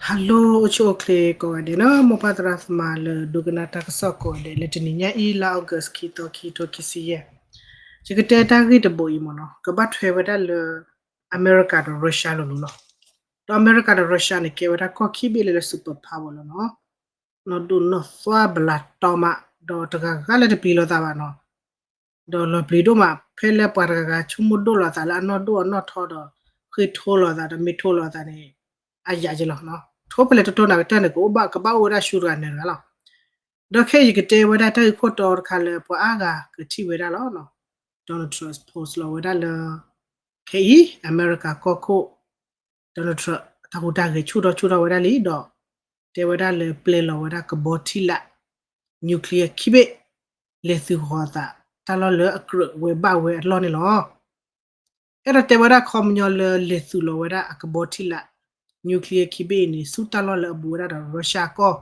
Hello အိၣ်ဆူၣ်အိၣ်ချ့ကိးဂၤဒဲးနီၤ, မိၢ်ပၢ်သရၣ်သမါလၢဒိကနၣ်တၢ်ကစီၣ်ကိးဂၤဒဲး လၢတနံၤညါအံၤ လါ August ခံသီ ခံကထိခံဆံယဲၢ်, ယကတဲတၢ်ဂ့ၢ်တဘိအံၤမ့ၢ်နီၤ, ကဘၣ်ထွဲဝဲဒၣ်လၢ အမဲရကၤဒီး Russia လိၤလိၤလီၤ. ဒီးအမဲရကၤဒီး Russia န့ၣ် ကဲဝဲဒၣ်ကီၢ်ခံဘ့ၣ်လၢ လၢ super power လီၤနီၤ. နီၢ်ဒိၣ်နီၢ်သွါဘလးတီမး, ဒီးတဂၤဂၤလၢတပျံၤလိာ်သးဘၣ်နီၤ. ဒီးလီၤပျံၤဒိၣ်မး ဖဲလၢပှၤတဂၤဂၤဆိကမိၣ်ဒိၣ်လိာ်သးလၢအနီၢ်ဒိၣ်အနီၢ်ထီဒီး ဃ့ထိလိာ်သးဒီးမ့ၢ်ထိလိာ်သးန့ၣ် အယၤက့ၤလီၤ. ထိဖဲလဲၣ်တထိနၤကတၢၢ်န့ၣ် ကအိၣ်ဘၣ်ကဘၣ်အိၣ်ဝဲဒၣ်ဆူတဂၤနၢၤတဂၤလီၤ. ဒီးခဲအံၤယကတဲဝဲဒၣ်တၢ်ဂ့ၢ်ခိၣ်တီတခါလၢပှၤအါဂၤကထံၣ်ဝဲဒၣ်လီၤ. Donald Trump post လီၤဝဲဒၣ်လၢ ခဲအံၤ အမဲရကၤကီၢ်ခိၣ် Donald Trump တၢ်ဟူးတၢ်ဂဲၤဆူၣ်ထီၣ်ဆူၣ်ထီၣ်ဝဲဒၣ်လံဒီး တဲဝဲဒၣ်လၢပျဲလီၤဝဲဒၣ်ကဘီထံလာ် nuclear ခံဘ့ၣ် လဲၤသုးဃီၤအသး တၢ်လီၢ်လၢအကြၢးဝဲဘၣ်ဝဲအလီၢ်န့ၣ်လီၤ. အဲၣ်ဒိးတဲဝဲဒၣ်ခီပညီလၢလဲၤသုးလီၤဝဲဒၣ်အကဘီထံလာ် nuclear ခံဘ့ၣ်အံၤန့ၣ် ဆူတၢ်လီၢ်လၢအဘူးဝဲဒၣ်ဒီး Russia ကီၢ်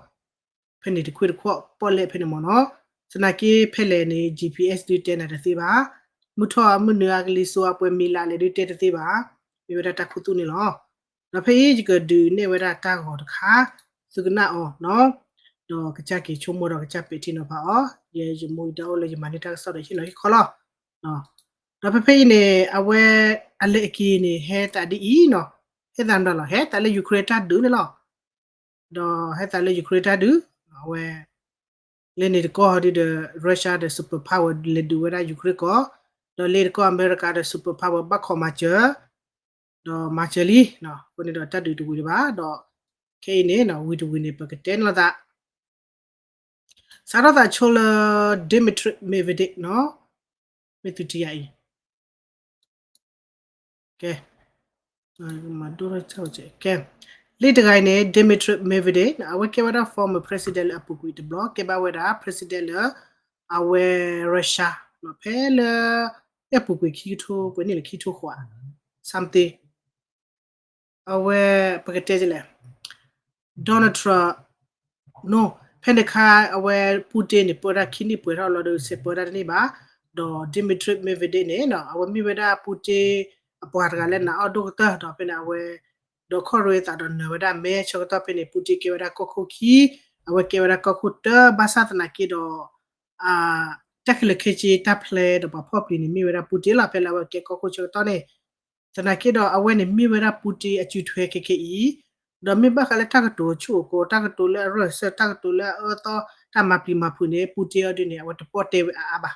ဖဲန့ၣ်တခွ့တခီၣ်ပီၣ်လဲၣ်ဖဲန့ၣ်မ့ၢ်နီၤ. သနာ်က့ဖဲလဲၣ်န့ၣ် GPS ဒုးတဲနၤတသ့ဘၣ်. မုၢ်ထီၣ်အမုၢ်နုာ်အကလံၤစိးအပှဲၤမံၤလၢ်လဲၣ်ဒုးတဲတသ့ဘၣ်. မ့ၢ်ဝဲဒၣ်တၢ်ခူသူၣ်န့ၣ်လီၤ. ဒီးဖဲအံၤယကဒုးနဲၣ်ဝဲဒၣ်တၢ်ဂီၤတခါ သုကနၣ်အီၤနီၤ. ဒီးကစၢ်က့ၤဆိကမိၣ်ဒီးကစၢ်ပဲာ်ထံနီၤဖးအီၤ, ယဲယမိၢ်ယဒၣ်အိၣ်လၢယမၤန့ၢ်တၢ်ကစီၣ်ဒီးဟ့ၣ်နီၤဟ့ၣ်ခီလီၤ. ဒီးဖဲဖဲအံၤန့ၣ် အဝဲအလဲၤအက့ၤန့ၣ် ဟဲသးဒ်အံၤနီၤ, ဟဲသးမတၤလီၤ, ဟဲသးလၢ Ukraine တၢ်ဒုးန့ၣ်လီၤ. ဒီးဟဲသးလၢ Ukraine တၢ်ဒုး, အဝဲ လၢန့ၣ်တကီၢ်ဒုးဒီး Russia ဒီး super power လဲၤဒုးဝဲဒၣ် Ukraine ကီၢ်, ဒီးလၢတကီၢ်အမဲရကၤဒီး super power ဘၣ်ခိးမၤစၢၤ, ဒီးမၤစၢၤလံ, အဃိန့ၣ်ဒီးတၢ်ဒုးတဝံၤဒံးဘၣ်, ဒီးခဲအံၤန့ၣ် ဝံၤတဝံၤန့ၣ် ပကတဲန့ၣ်လီၤသး စးထီၣ်သးဆိလၢ Dmitry Medvedev နီၤ, မ့ၢ်သုထံၣ်ယၤအံၤ, ကဲ, မၤဒိၣ်ထီၣ်ကဲ, လၢတဂၤအံၤန့ၣ် Dmitry Medvedev အဝဲကဲဝဲဒၣ် former president လၢအပူၤကွံာ်တဘျီ, ကဲဘၣ်ဝဲဒၣ် president လၢ အဝဲ Russia ဖဲလၢ အဲၣ်ပူၤကွံာ်ခံကထိ ပှဲၤန့ၣ်လၢခံကထိဃိး something အဝဲ ပကတဲလဲၣ် Donald Trump နီၤ, ဖဲန့ၣ်ခါ အဝဲ Putin န့ၣ် ပၢဝဲဒၣ်ခံနံၣ်ပှဲၤထီၣ်လီၤဒီး စဲးပၢဝဲဒၣ်တန့ၢ်ဘၣ်, ဒီး Dmitry Medvedev န့ၣ်နီၤ အဝဲမ့ၢ်ဝဲဒၣ် Putin အပှၤတဂၤလၢနးအီၣ်ဒိၣ်ကတၢၢ်ဒီး ဖဲန့ၣ် အဝဲ ဒီးခီၣ်ရ့သးဒီးနၢၤဝဲဒၣ်မဲဆၢကတီၢ်ဖဲန့ၣ် Putin ကဲဝဲဒၣ်ကီၢ်ခိၣ်ခံ, အဝဲကဲဝဲဒၣ်ကီၢ်ခိၣ်တၢ ဘၣ်ဆၣ်သနာ်က့ဒီး တၢ်ခဲလၢာ်ခဲဆ့တၢ်ဖျဲးဒီးပှၤဖီၣ်ပျံၤန့ၣ် မ့ၢ်ဝဲဒၣ် Putin လီၤ. ဖဲလၢအဝဲကဲကီၢ်ခိၣ်ဆၢကတီၢ်န့ၣ် သနာ်က့ဒီးအဝဲန့ၣ်မ့ၢ်ဝဲဒၣ် Putin အစုထွဲခဲခဲအံၤ, ဒီးမ့ၢ်ဘၣ်ဃးလၢတၢ်ကတိၤဆူၣ်အိၣ်ကိး တၢ်ကတိၤလၢအရၢၢ်စၢၢ် တၢ်ကတိၤလၢအအၢသီ တၢ်မၤပျံၤမၤဖုးန့ၣ် Putin အီၤဒ်န့ၣ် အဝဲတပီၢ်တဲဝဲအါအါဘၣ်,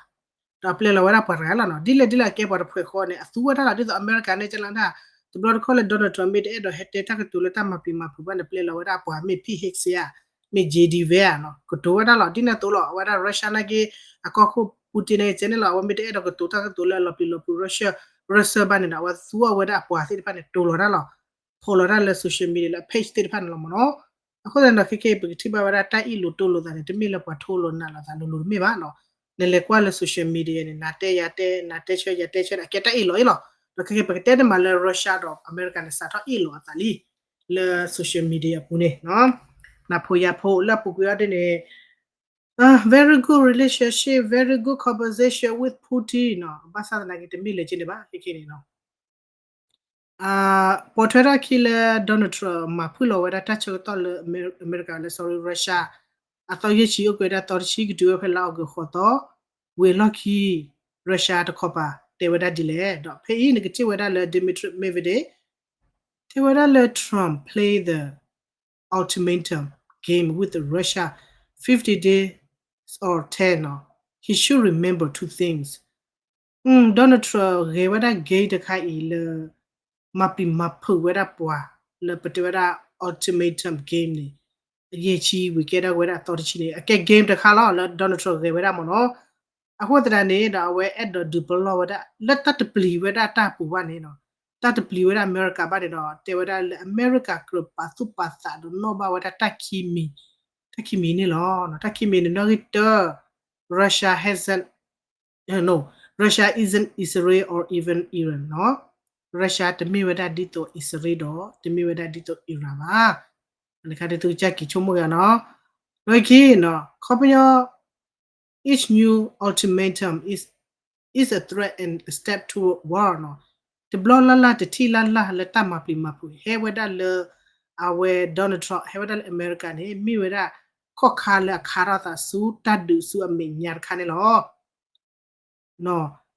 ဒီးပျဲလီၤဝဲဒၣ်ပှၤတဂၤလီၤနီၤ. ဒ်လဲၣ်ဒ်လဲၣ်အကဲပှၤတဖှဲးဃီန့ၣ် အသူဝဲဒၣ်လီၤ. ဒ်သိးအမဲရကၤန့ၣ် ကလၢတၢ် တဘျီတခီၣ်လၢ Donald Trump မ့ၢ်တအဲၣ်ဒိးဟဲတဲတၢ်ကတိၤလၢတၢ်မၤပျံၤမၤဖုးဘၣ်န့ၣ် ပျဲလီၤဝဲဒၣ်အပှၤမ့ၢ် Pete Hegseth ဧါ, မ့ၢ် J D Vance ဧါနီၤ, ကတိၤဝဲဒၣ်လီၤ. ဒ်န့ၣ်အသိးလီၤ အဝဲဒၣ် Russia နာ်က့ အကီၢ်ခိၣ် Putin န့ၣ် ကဲန့ၣ်လီၤ အဝဲမ့ၢ်တအဲၣ်ဒိးကတိၤတၢ်ကတိၤလၢအလီၤပျံၤလီၤဖုး Russia ရၢၢ်စၢၢ်ဘၣ်န့ၣ်ဒီး အဝဲသူအီၤဝဲဒၣ်အပှၤသ့ၣ်တဖၣ်န့ၣ် တိၤလီၤတၢ်လီၤ, ဖီၣ်လီၤတၢ်လၢ social media လၢအ page သ့ၣ်တဖၣ်န့ၣ်လီၤမ့ၢ်နီၤ. အဃိသတးန့ၣ်ဒီး ခဲခဲအံၤ ပကထံၣ်ဘၣ်ဝဲဒၣ်တၢ်အ့ၣ်လိာ်တိလိာ်သးန့ၣ် တမ့ၢ်လၢပှၤထိလိာ်နးလိာ်သးလိၤလိၤတမ့ၢ်ဘၣ်နီၤ. နလဲၤကွၢ်လၢ social media န့ၣ် နၤတဲယၤတဲ နၤတဲဆၢယၤတဲဆၢန့ၣ် အကဲတၢ်အ့ၣ်လိာ်အ့ၣ်လိာ်, ဒီးခဲခဲအံၤ ပကတဲန့ၣ်မးလၢ Russia ဒီးအမဲရကၤန့ၣ် စးထီၣ်အ့ၣ်လိာ်အသးလံ လၢ social media အပူၤန့ၣ်နီၤ. နဖိယၤဖိလၢအပူၤကွံာ်အီၤဒ်န့ၣ် very good relationship, very good conversation with Putin နီၤ, ဘၣ်ဆၣ်သနာ်က့ တမ့ၢ်လၢၤက့န့ၣ်ဘၣ် ခဲခဲန့ၣ်နီၤ. ပိာ်ထွဲထီၣ်ခံလၢ Donald Trump မၤဖုၣ်လီၤဝဲဒၣ်တၢ်ဆၢကတီၢ်လၢ အမဲရကၤလၢ sorry Russia အသီယဲၢ်ဆံအိၣ်က့ၤဝဲဒၣ်သီတဆံ ကတုၤဝဲဖဲလါအီကူးဃိးသီ ဝံၤအလီၢ်ခံ Russia တခီပၤ တဲဝဲဒၣ်ဒ်လဲၣ်. ဒီးဖဲအံၤ နကထံၣ်ဝဲဒၣ်လၢ Dmitry Medvedev တဲဝဲဒၣ်လၢ Trump play the ultimatum game with Russia fifty days or ten, he should remember two things. Donald Trump ဂဲၤဝဲဒၣ် game တခါအံၤလၢ မၤပျံၤမၤဖုးဝဲဒၣ်ပှၤ လၢပတဲဝဲဒၣ် ultimatum game န့ၣ် အယဲၢ်ဆံဝံၤကဲထီၣ်ဝဲဒၣ်အသီတဆံန့ၣ် အကဲ game တခါလီၤ လၢ Donald Trump ဂဲၤဝဲဒၣ်မ့ၢ်နီၤ. အဃိသတးန့ၣ်ဒီး အဝဲအဲၣ်ဒိးဒုးပလီၢ်ဝဲဒၣ် လၢတၢ်တပျံၤဝဲဒၣ်တၢ်ပူၤဘၣ်န့ၣ်နီၤ, တၢ်တပျံၤဝဲဒၣ်အမဲရကၤဘၣ်န့ၣ်ဒီး တဲဝဲဒၣ်လၢအမဲရကၤကြၢးပာ်သူၣ်ပာ်သးဒီးနီၣ်ဘၣ်ဝဲဒၣ်တၢ်ခံမံၤ, တၢ်ခံမံၤန့ၣ်လီၤ. တၢ်ခံမံၤန့ၣ် နီၣ်ဂံၢ်တၢ Russia hasn't, no, Russia isn't Israel or even Iran နီၤ. Russia တမ့ၢ်ဝဲဒၣ်ဒ်သိး အံၣ်စရ့လးဒီး တမ့ၢ်ဝဲဒၣ်ဒ်သိး Iran ဘၣ်. အန့ၣ်ခါဒ်သုကစၢ်က့ၤဆိကမိၣ်ဂ့ၤနီၤ. လၢခံနီၤ ခီပညီ each new ultimatum is, is a threat and a step toward war နီၤ. တဘျီလၢ်လၢ် တထံၣ်လၢ်လၢ်လၢတၢ်မၤပျံၤမၤဖုး ဟဲဝဲဒၣ်လၢ အဝဲ Donald Trump ဟဲဝဲဒၣ်လၢအမဲရကၤန့ၣ် မ့ၢ်ဝဲဒၣ် ခီၣ်ခါလၢအခါထီၣ်သးဆူတၢ်ဒုးဆူအမဲာ်ညါတခါန့ၣ်လီၤ.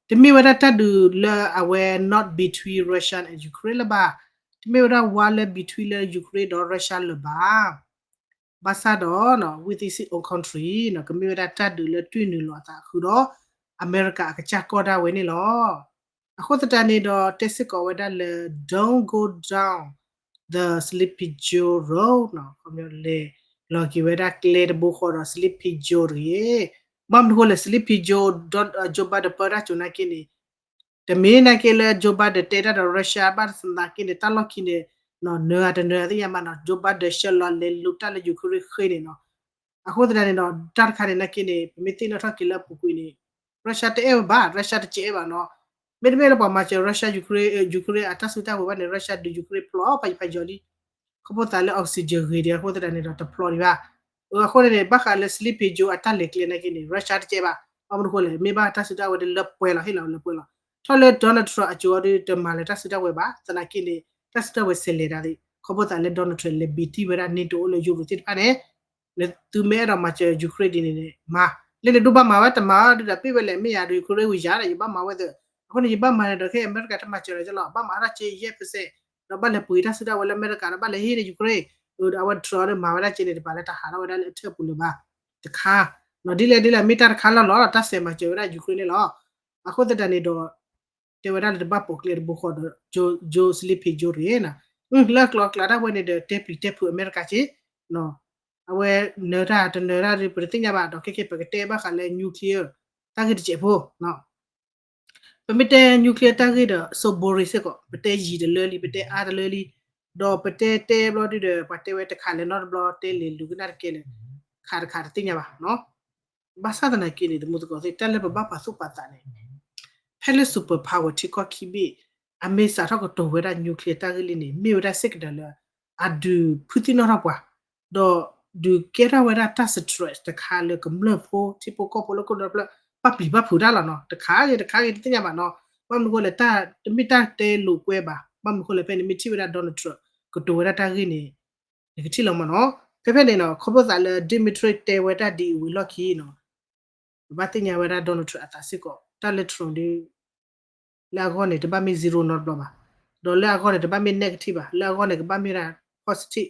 တမ့ၢ်ဝဲဒၣ်တၢ်ဒုးလၢအဝဲ not between Russia and Ukraine လၢၤဘၣ်, တမ့ၢ်ဝဲဒၣ် war လၢ between လၢ Ukraine ဒီး Russia လၢၤဘၣ်. ဘၣ်ဆၣ်ဒီး within its own country ကမ့ၢ်ဝဲဒၣ်တၢ်ဒုးလၢတွံၢ်နုာ်လီၤအသးဃုာ်ဒီး အမဲရကၤအကစၢ်ကီၢ်ဒၣ်ဝဲန့ၣ်လီၤ. အဃိသတးန့ၣ်ဒီး တဲစ့ၢ်ကီးဝဲဒၣ်လၢ don't go down the Sleepy Joe road လဲၤလီၤက့ၤဝဲဒၣ်ကျဲတဘိဃီဒီး Sleepy Joe တဂ့ၤ. ဘၣ်မနုၤဃိလဲၣ် Sleepy Joe Joe Biden ပၢတၢ်စိၤနာ်က့န့ၣ် တမ့ၢ်နာ်က့လၢ Joe Biden တဲတၢ်ဒီး Russia ဘၣ်သနာ်က့န့ၣ် တၢ်လီၢ်ခံန့ၣ် နၢၤအတနၢၤသ့ၣ်ညါမးနီၤ Joe Biden ဆှၢလီၤလဲၤလိာ်တၢ်လၢ Ukraine ဃ့န့ၣ်နီၤ. အဃိသတးန့ၣ်ဒီး တၢ်တခါန့ၣ်နာ်က့န့ၣ် ပမ့ၢ်သ့ၣ်နီၣ်ထီၣ်က့ၤလၢအပူၤကွံာ်န့ၣ် Russia တအဲၣ်ဝဲဘၣ် Russia တစဲးဘၣ်နီၤ. မ့တမ့ၢ်လၢပှၤမၤစၢၤ Russia Ukraine Ukraine အတၢ်စုတၢ်ဝဲၤဘၣ်န့ၣ် Russia ဒုး Ukraine ဖျိဖးယံၤဖးယီၤလံ. ခီဖျိသးလၢ oxygen ဂ့ၤဒံးအဃိသတးန့ၣ်ဒီးတဖျိဒံးဘၣ်. အဃိန့ၣ်န့ၣ် ဘၣ်ဃးလၢ Sleepy Joe အတၢ်လဲၤကျဲနာ်က့န့ၣ် Russia တစဲးဘၣ်. ဘၣ်မနုၤဃိလဲၣ် မ့ၢ်ဘၣ်တၢ်စုတၢ်ဝဲၤတလၢပှဲၤလီၤ ဟ့ၣ်လီၤလၢပှဲၤလီၤ. ထီၣ်လၢ Donald Trump အစိၤအီၤဒီးတမၤလၢၤတၢ်စုတၢ်ဝဲၤဘၣ် သနာ်က့န့ၣ် တၢ်စုတၢ်ဝဲၤဆဲးလဲၤတၢ်သ့ၣ် ခီဖျိသးလၢ Donald Trump လဲၤဘံၣ်တံၢ်ဝဲဒၣ် NATO အိၣ်လၢ Europe သ့ၣ်တဖၣ်န့ၣ် သုမ့ၢ်အဲၣ်ဒိးမၤစၢၤ Ukraine ဒ်န့ၣ်န့ၣ် မၤ လၢန့ၣ်ဒိၣ်ဘၣ်မၤဝဲတမၤဒုးဒီးပ့ၢ်ဝဲလဲၣ် မ့ၢ်ယၤဒီး Ukraine ဝံၤယၤဒီး ယဘၣ်မၤဝဲသ့ၣ်. အဃိန့ၣ် ယဘၣ်မၤန့ၣ်ဒီးခဲအံၤ အမဲရကၤတမၤစၢၤလၢၤကလီၤ ဘၣ်မၤအါထီၣ်က့ ယဲၢ် percent ဒီးဘၣ်လဲၤပှ့ၤတၢ်စုတၢ်ဝဲၤလၢအမဲရကၤဒီး ဘၣ်လဲၤဟ့ၣ်န့ၢ် Ukraine ဒီးအဝဲ Trump ဒီးမၤဝဲဒၣ်က့န့ၣ် တပာ်လၢတၢ်ဟးထီၣ်ဝဲဒၣ်လၢအထၢၣ်ပူၤလၢၤဘၣ် တခါ ဒ်လဲၣ်ဒ်လဲၣ် မ့ၢ်တၢ်တခါလီၤလီၤ တၢ်ဆဲးမၤစၢၤဝဲဒၣ် Ukraine န့ၣ်လီၤ. အဃိသတးန့ၣ်ဒီး တဲဝဲဒၣ်လၢတဘၣ်ပိာ်ကျဲတဘိဃီဒီး Joe Sleepy Joe တဂ့ၤနီၤ. လၢအကျိၤအကျဲဒၣ်ဝဲန့ၣ်ဒီး တဲပျံၤတဲဖုးအမဲရကၤက့ အဝဲနၢၤတၢ်တနၢၤတၢ်ဒီး ပတသ့ၣ်ညါဘၣ်ဒီး ခဲကဲပကတဲဘၣ်ဃးလၢ nuclear တၢ်ဂ့ၢ်တစဲးဖိ ပမ့ၢ်တဲ nuclear တၢ်ဂ့ၢ်ဒီး so boring စ့ၢ်ကီး ပတဲယံာ်တလၢလံ ပတဲအါတလၢလံ ဒီးပတဲတဲဘျီဒုဒီး ပှၤတဲဝဲတခါလဲၣ်နီတဘျီ တဲလဲၤလူၤကနၣ်တကဲလဲၣ် ခးတခါတသ့ၣ်ညါဘၣ်နီၤ. ဘၣ်ဆၣ်သနာ်က့န့ၣ် တမူသကိးသ့ၣ် တၢ်လၢပဘၣ်ပာ်သူၣ်ပာ်သးန့ၣ် ဖဲလၢ super power ထံကီၢ်ခံဘ့ၣ် အမ့ၢ်စးထီၣ်ကတိၤဝဲဒၣ် nuclear တၢ်ဂ့ၢ်လံန့ၣ် မ့ၢ်ဝဲဒၣ်စ့ၢ်ကဒၢလၢ အဒုးဖုသံၣ်နီၣ်ထီၣ်ပှၤ ဒီးဒုးကဲထီၣ်ဝဲဒၣ်တၢ် stress တခါလၢကမျၢၢ်ဖိ ထံဖိကီၢ်ဖိလၢကီၢ်ဒီဖျၢၣ် ဘၣ်ပျံၤဘၣ်ဖုးတၢ်လီၤနီၤ. တခါဂ့ၤတခါဂ့ၤတသ့ၣ်ညါဘၣ်နီၤ. ဘၣ်မနုၤဃိလဲၣ် တၢ်တမ့ၢ်တၢ်တဲလိာ်ကွဲဘၣ်. ဘၣ်မနုၤဃိလဲၣ် ဖဲန့ၣ်မ့ၢ်ထံၣ်ဝဲဒၣ် Donald Trump ကတိၤဝဲဒၣ်တၢ်ဂ့ၢ်န့ၣ် နကထံၣ်လီၤမးနီၤ. ဖဲဖဲန့ၣ်နီၤ ခီဖျိသးလၢ Dmitry တဲဝဲဒၣ်ဒ်အံၤဝံၤလီၢ်ခံနီၤ ပဘၣ်သ့ၣ်ညါဝဲဒၣ် Donald Trump အသးစ့ၢ်ကီး တၢ်လၢ Trump ဒ် လၢအဂီၢ်န့ၣ် တဘၣ်မ့ၢ် zero နီတဘျီဘၣ်. ဒီးလၢအဂီၢ်န့ၣ် တဘၣ်မ့ၢ် negative ဘၣ်. လၢအဂီၢ်န့ၣ် ကဘၣ်မ့ၢ်ဒၣ် positive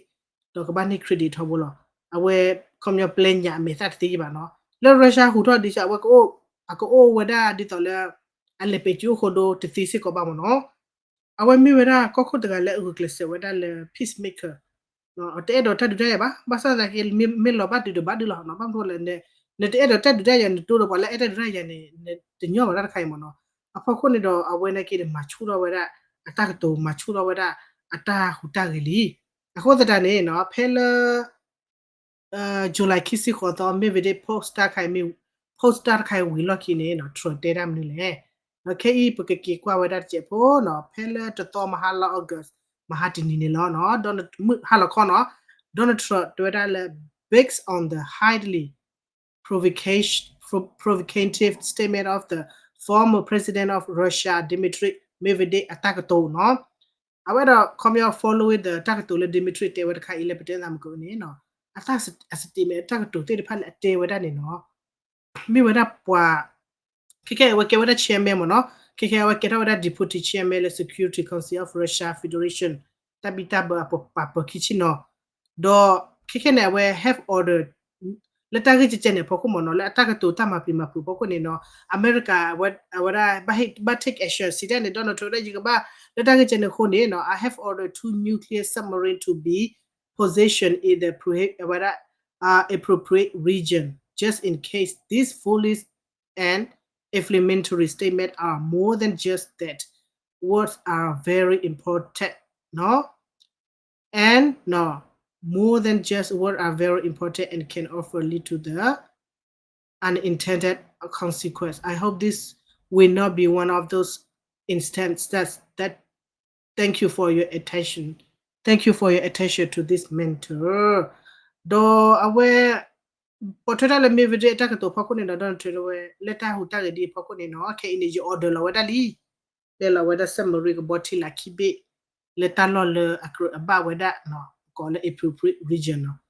ဒီးကဘၣ်န့ၢ် credit ထီဘိလီၤ. အဝဲ ခီပညီ ပျဲညၣ်အမဲာ်သၣ်တသ့ယံၤဘၣ်နီၤ. လၢ Russia ဟူးထီၣ်ဒ်သိး အဝဲ အကအိၣ်ဝဲဒၣ်ဒ်သိးလၢ အလဲၤပဲာ်ကၠိအိၣ်ဃိဒိတသ့စ့ၢ်ကီးဘၣ်မးနီၤ. အဝဲမ့ၢ်ဝဲဒၣ်ကီၢ်ခိၣ်တဂၤလၢအဂုာ်ကျဲးစၢးဝဲဒၣ်လၢ peacemaker တအဲၣ်ဒိးတၢ်ဒုးတၢ်ယၤဘၣ်. ဘၣ်ဆၣ်သနာ်က့ မ့ၢ်လီၤဘၣ်ဒုးတဘၣ်ဒုးလီၤနီၤ. ဘၣ်မနုၤလဲၣ် နတအဲၣ်ဒိးတၢ်ဒုးတၢ်ယၤ နတိၢ်ဒီးပှၤလၢအဲၣ်တၢ်ဒုးတၢ်ယၤန့ၣ် နတညီဘၣ်တၢ်တခါအံၤမးနီၤ. အဖီခိၣ်န့ၣ်ဒီး အဝဲနာ်က့ဒီး မၤဆူၣ်ထီၣ်ဝဲဒၣ် အတၢ်ကတိၤ မၤဆူၣ်ထီၣ်ဝဲဒၣ် အတၢ်ဟူးတၢ်ဂဲၤလံ. အဃိသတးန့ၣ်နီၤ ဖဲလၢ July ခံဆံဃိးသီ Medvedev post တၢ်တခါအံၤ post တၢ်တခါအံၤဝံၤလီၢ်ခံန့ၣ်နီၤ Trump တဲတၢ်မနုၤလဲၣ်. ဒီးခဲအံၤ ပကက့ၤကွၢ်ဝဲဒၣ်တစဲးဖိနီၤ ဖဲလၢတသီမဟါလါ August မဟါတနံၤန့ၣ်လီၤနီၤ မုၢ်ဟါလီၤခီနီၤ Donald Trump တဲဝဲဒၣ်လၢ based on the highly provocation, provocative statement of the former president of Russia, Dmitry Medvedev အတၢ်ကတိၤနီၤ. အဝဲဒီး ခီပညီ following the တၢ်ကတိၤလၢ Dmitry တဲဝဲတခါအံၤလၢပတဲသးမုၢ်ကန့ၣ်နီၤ အတၢ် statement တၢ်ကတိၤသ့ၣ်တဖၣ်လၢအတဲဝဲဒၣ်န့ၣ်နီၤ မ့ၢ်ဝဲဒၣ်ပှၤ ခဲခဲအဝဲကဲဝဲဒၣ် chairman မ့ၢ်နီၤ ခဲခဲအဝဲကဲထီၣ်ဝဲဒၣ် Deputy Chairman လၢ Security Council of Russia Federation တၢ်ဘံၣ်တၢ်ဘၢအပှၤပာ်ပၢၤခံဆံနီၤ ဒီးခဲခဲန့ၣ် အဝဲ have order လၢတၢ်ဂ့ၢ်ကဲကဲန့ၣ်အဖီခိၣ်မ့ၢ်နီၤ လၢအတၢ်ကတိၤတၢ်မၤပျံၤမၤဖုးအဖီခိၣ်န့ၣ်နီၤ အမဲရကၤ အဝဲဒၣ် ဘၣ် take action စံးတၢ်န့ၣ် Donald Trump ဒၣ်ယကဘၣ် လၢတၢ်ဂ့ၢ်ကဲန့ၣ်အဃိန့ၣ်နီၤ I have ordered two nuclear submarine to be positioned in the appropriate region just in case these foolish and inflammatory statements are more than just that words are very important နီၤ and နီၤ more than just words are very important and can often lead to the unintended consequence. I hope this will not be one of those instances that, that thank you for your attention. Thank you for your attention to this matter. ဒီးအဝဲ ပိာ်ထွဲတၢ်လၢမ့ၢ်ဝဲဒၣ်အတၢ်ကတိၤဖီခိၣ်န့ၣ်ဒီး Donald Trump ဝဲ လၢတၢ်ဟူးတၢ်ဂဲၤဒ်အဖီခိၣ်န့ၣ်နီၤ ခဲအံၤန့ၣ် ယ order လီၤဝဲဒၣ်လံ လဲၤလီၤဝဲဒၣ် submarine ကဘီထံလာ်ခံဘ့ၣ် လၢတၢ်လီၢ်လၢအကြၢးအဘၣ်ဝဲဒၣ်နီၤ ကိးလၢ appropriate region နီၤ